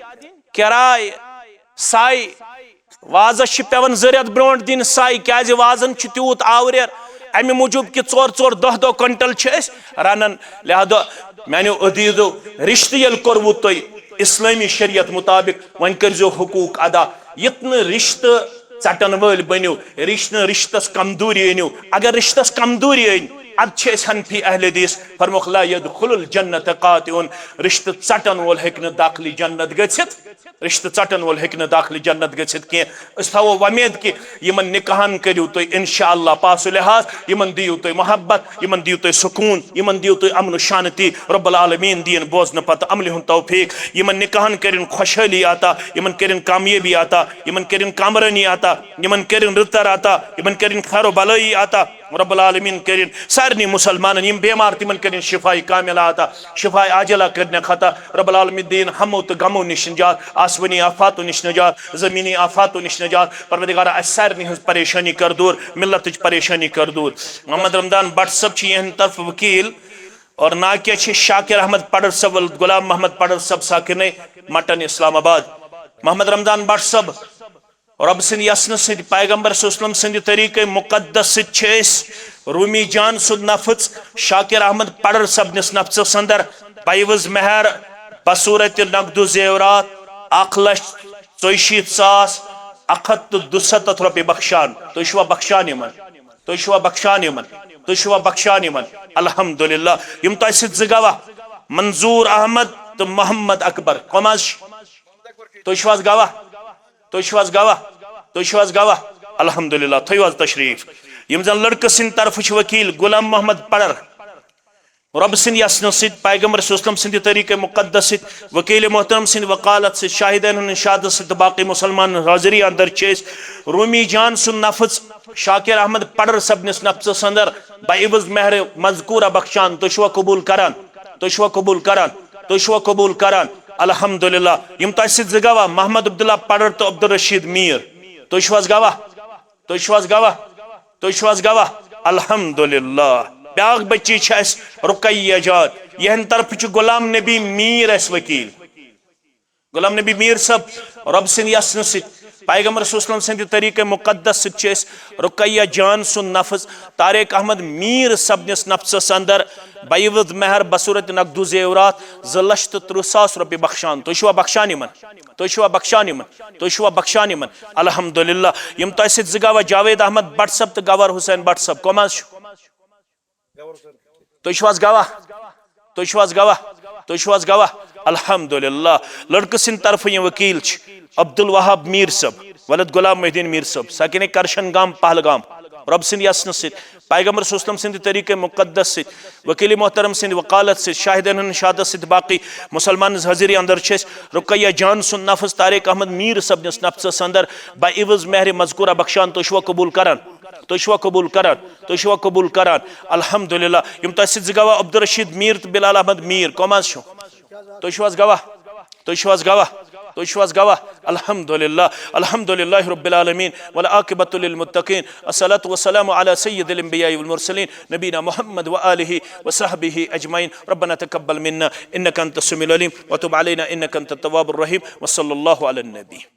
کِراے، سَے۔ وازس چھِ پٮ۪وان زٕ رٮ۪تھ برونٛٹھ دِنۍ سَے، کیٛازِ وازن چھُ تیوٗت آوریر۔ اَمہِ موٗجوٗب کہِ ژور ژور دَہ دَہ کوینٹل چھِ أسۍ رَنان۔ لہذا میانیو عزیزو، رشتہٕ ییٚلہِ کوٚروٕ تۄہہِ اسلٲمی شریعت مطابق، وۄنۍ کٔرزیو حقوٗق ادا۔ یُتھ نہٕ رشتہٕ ژٹن وٲلۍ بٔنِو، رشتہٕ نہٕ رشتس کمزوری أنِو۔ اگر رشتس کمزوری أنۍ، ادٕ چھِ أسۍ حنفی اہل حدیث، فرموکھ، "لا یدخل الجنت قاطع"، رشتہٕ ژٹن وول ہیٚکہِ نہٕ داخلی جنت گٔژھِتھ۔ رشتہٕ ژٹن وول ہیٚکہِ نہٕ داخلہِ جنت گٔژھِتھ کینٛہہ۔ أسۍ تھاوو وۄمید کہِ یِمن نکاحن کٔرِو تُہۍ انشاءاللہ پاس و لحاظ، یِمن دِیِو تُہۍ محبت، یِمن دِیِو تُہۍ سکوٗن، یِمن دِیِو تُہۍ امن و شانتی۔ رب العالمین دِیِن بوزنہٕ پتہٕ عملہِ ہُنٛد توفیق۔ یِمن نکاحن کٔرِن خۄشحٲلی عطا، یِمن کٔرِن کامیٲبی عطا، یِمن کٔرِن کامرٲنی عطا، یِمن کٔرِن رٕژر عطا، یِمن کٔرِن خیر و بلٲیی عطا۔ رب العالمین کٔرِن سارنٕے مسلمانن یِم بیمار تِمن کٔرِن شفاء کاملہ عطا، شفاء عاجلہ کٔرِنکھ عطا۔ رب العالمین دِیِن ہمو تہٕ غمو نِش نجات، آسمٲنی آفاتو نِش نجات، زمینی آفاتو نِش نجات۔ پروردگارا، اسہِ سارنٕے ہٕنٛز پریشٲنی کر دوٗر، ملتٕچ پریشٲنی کر دوٗر۔ محمد رمضان بٹ صٲب چھِ یِہنٛدِ طرفہٕ وکیل اور ناکیہ چھِ شاکر احمد پڈر صٲب، غلام محمد پڈر صٲب ساکن مٹن اسلام آباد۔ محمد رمضان بٹ صٲب، رۄب سٕنٛدِ یژھنہٕ سۭتۍ، پیغمبر صلی اللہ علیہ وسلم سٕنٛدِ طریٖقے مقدس سۭتۍ چھِ أسۍ رومی جان سُنٛد نفٕژ شاکر احمد پڈر صٲبنِس نفژس اندر بعوض مہر، بصورت نقد و زیورات، اکھ لچھ ژۄیہِ شیٖتھ ساس اکھ ہتھ تہٕ دُسَتتھ رۄپیہِ بخشان۔ تُہۍ چھِوا بخشان یِمن؟ تُہۍ چھِوا بخشان یِمن؟ تُہۍ چھِوا بخشان یِمن؟ الحمدللہ۔ یِم تۄہہِ سۭتۍ زٕ گواہ، منظور احمد تہٕ محمد اکبر، کۄم حظ چھِ؟ تُہۍ چھِو حظ گواہ؟ تُہۍ چھِو حظ گواہ؟ تُہۍ چھِو حظ گواہ؟ الحمدللہ، تھٲیِو حظ تشریٖف۔ یِم زَن لٔڑکہٕ سٕنٛدِ طرفہٕ چھِ وکیٖل غلام محمد پڑر، رۄب سٕنٛدِ یژھنہٕ سۭتۍ، پیغمبر صلی اللہ علیہ وسلم سٕنٛدِ طریٖقے مقدس سۭتۍ، وکیٖل محترم سٕنٛدِ وکالت سۭتۍ، شاہدن ہٕنٛدِ شہادت سۭتۍ تہٕ باقٕے مُسلمان حاضری اندر چھِ أسۍ رومی جان سُنٛد نفٕژ شاکر احمد پڑر صٲبنِس نفژس اندر بعوض مہر مذکورہ بخشان۔ تُہۍ چھِوا قبوٗل کران؟ تُہۍ چھِوا قبوٗل کران؟ تُہۍ چھِوا قبوٗل کران؟ الحمدللہ۔ یِم تۄہہِ سۭتۍ زٕ گواہ، محمد عبداللہ پڑر تہٕ عبدالرشید میٖر۔ تُہۍ چھِو حظ گواہ؟ تُہۍ چھِو حظ گواہ؟ تُہۍ چھِو حظ گواہ؟ الحمدللہ۔ بیٛاکھ بچی چھِ اَسہِ رقیہ جان۔ یِہنٛدِ طرفہٕ چھُ غلام نبی میٖر اَسہِ وکیٖل۔ غلام نبی میٖر صٲب، رۄب سٕنٛدِ یژھنہٕ سۭتۍ، پیغمبر صلی اللہ علیہ وسلم سٕنٛدِ طریٖقے مقدس سۭتۍ چھِ أسۍ رقیہ جان سُنٛد نفس طارق احمد میٖر صٲبنِس نفسس اندر بعوض مہر بصورت نقد و زیورات زٕ لچھ تہٕ تٕرٛہ ساس رۄپیہِ بخشان۔ تُہۍ چھِوا بخشان یِمن؟ تُہۍ چھِوا بخشان یِمن؟ تُہۍ چھِوا بخشان یِمن؟ الحمدللہ۔ یِم تۄہہِ سۭتۍ زٕ گواہ، جاوید احمد بٹ صٲب تہٕ گوہر حسین بٹ صٲب، کۄم حظ چھِو؟ تُہۍ چھِو حظ گواہ؟ تُہۍ چھِو حظ گواہ؟ تُہۍ چھِو حظ گواہ؟ الحمدللہ۔ لڑکہٕ سٕنٛدِ طرفہٕ یِم وکیٖل چھِ عبدالوہاب میٖر صٲب، ولد غلام محی الدین میٖر صٲب، ساکن کرشن گام، پہلگام۔ رۄب سٕنٛدِ یژھنہٕ سۭتۍ، پیغمبر صلی اللہ علیہ وسلم سٕنٛدِ طریٖقے مقدس سۭتۍ، وکیل محترم سٕنٛدِ وکالت سۭتۍ، شاہدن ہٕنٛدِ شہادت سۭتۍ، باقٕے مسلمان ہٕنٛز حٲضری اندر چھِ أسۍ رقیہ جان سُنٛد نفس طارق احمد میٖر صٲبنِس نفسس اندر بعوض مہر مذکورہ بخشان۔ تُہۍ چھِوا قبوٗل کران؟ تُہۍ چھِوا قبوٗل کران؟ تُہۍ چھِوا قبوٗل کران؟ الحمدللہ۔ یِم تۄہہِ سۭتۍ زٕ گواہ، عبدالرشید میٖر تہٕ بلال احمد میٖر، کۄم حظ چھِو؟ تُہۍ چھِو حظ گواہ؟ تُہۍ چھِو حظ گواہ؟ تُہۍ چھِو حظ گواہ؟ الحمدللہ، الحمدللہ رب العالمین، والعاقبۃ للمتقین، الصلاۃ والسلام علی سید الانبیاء والمرسلین، نبینا محمد و آلہ و صحبہ اجمعین۔ ربنا تقبل منا انک انت السمیع العلیم وتب علینا انک انت التواب الرحیم، وصلی اللہ علی النبی۔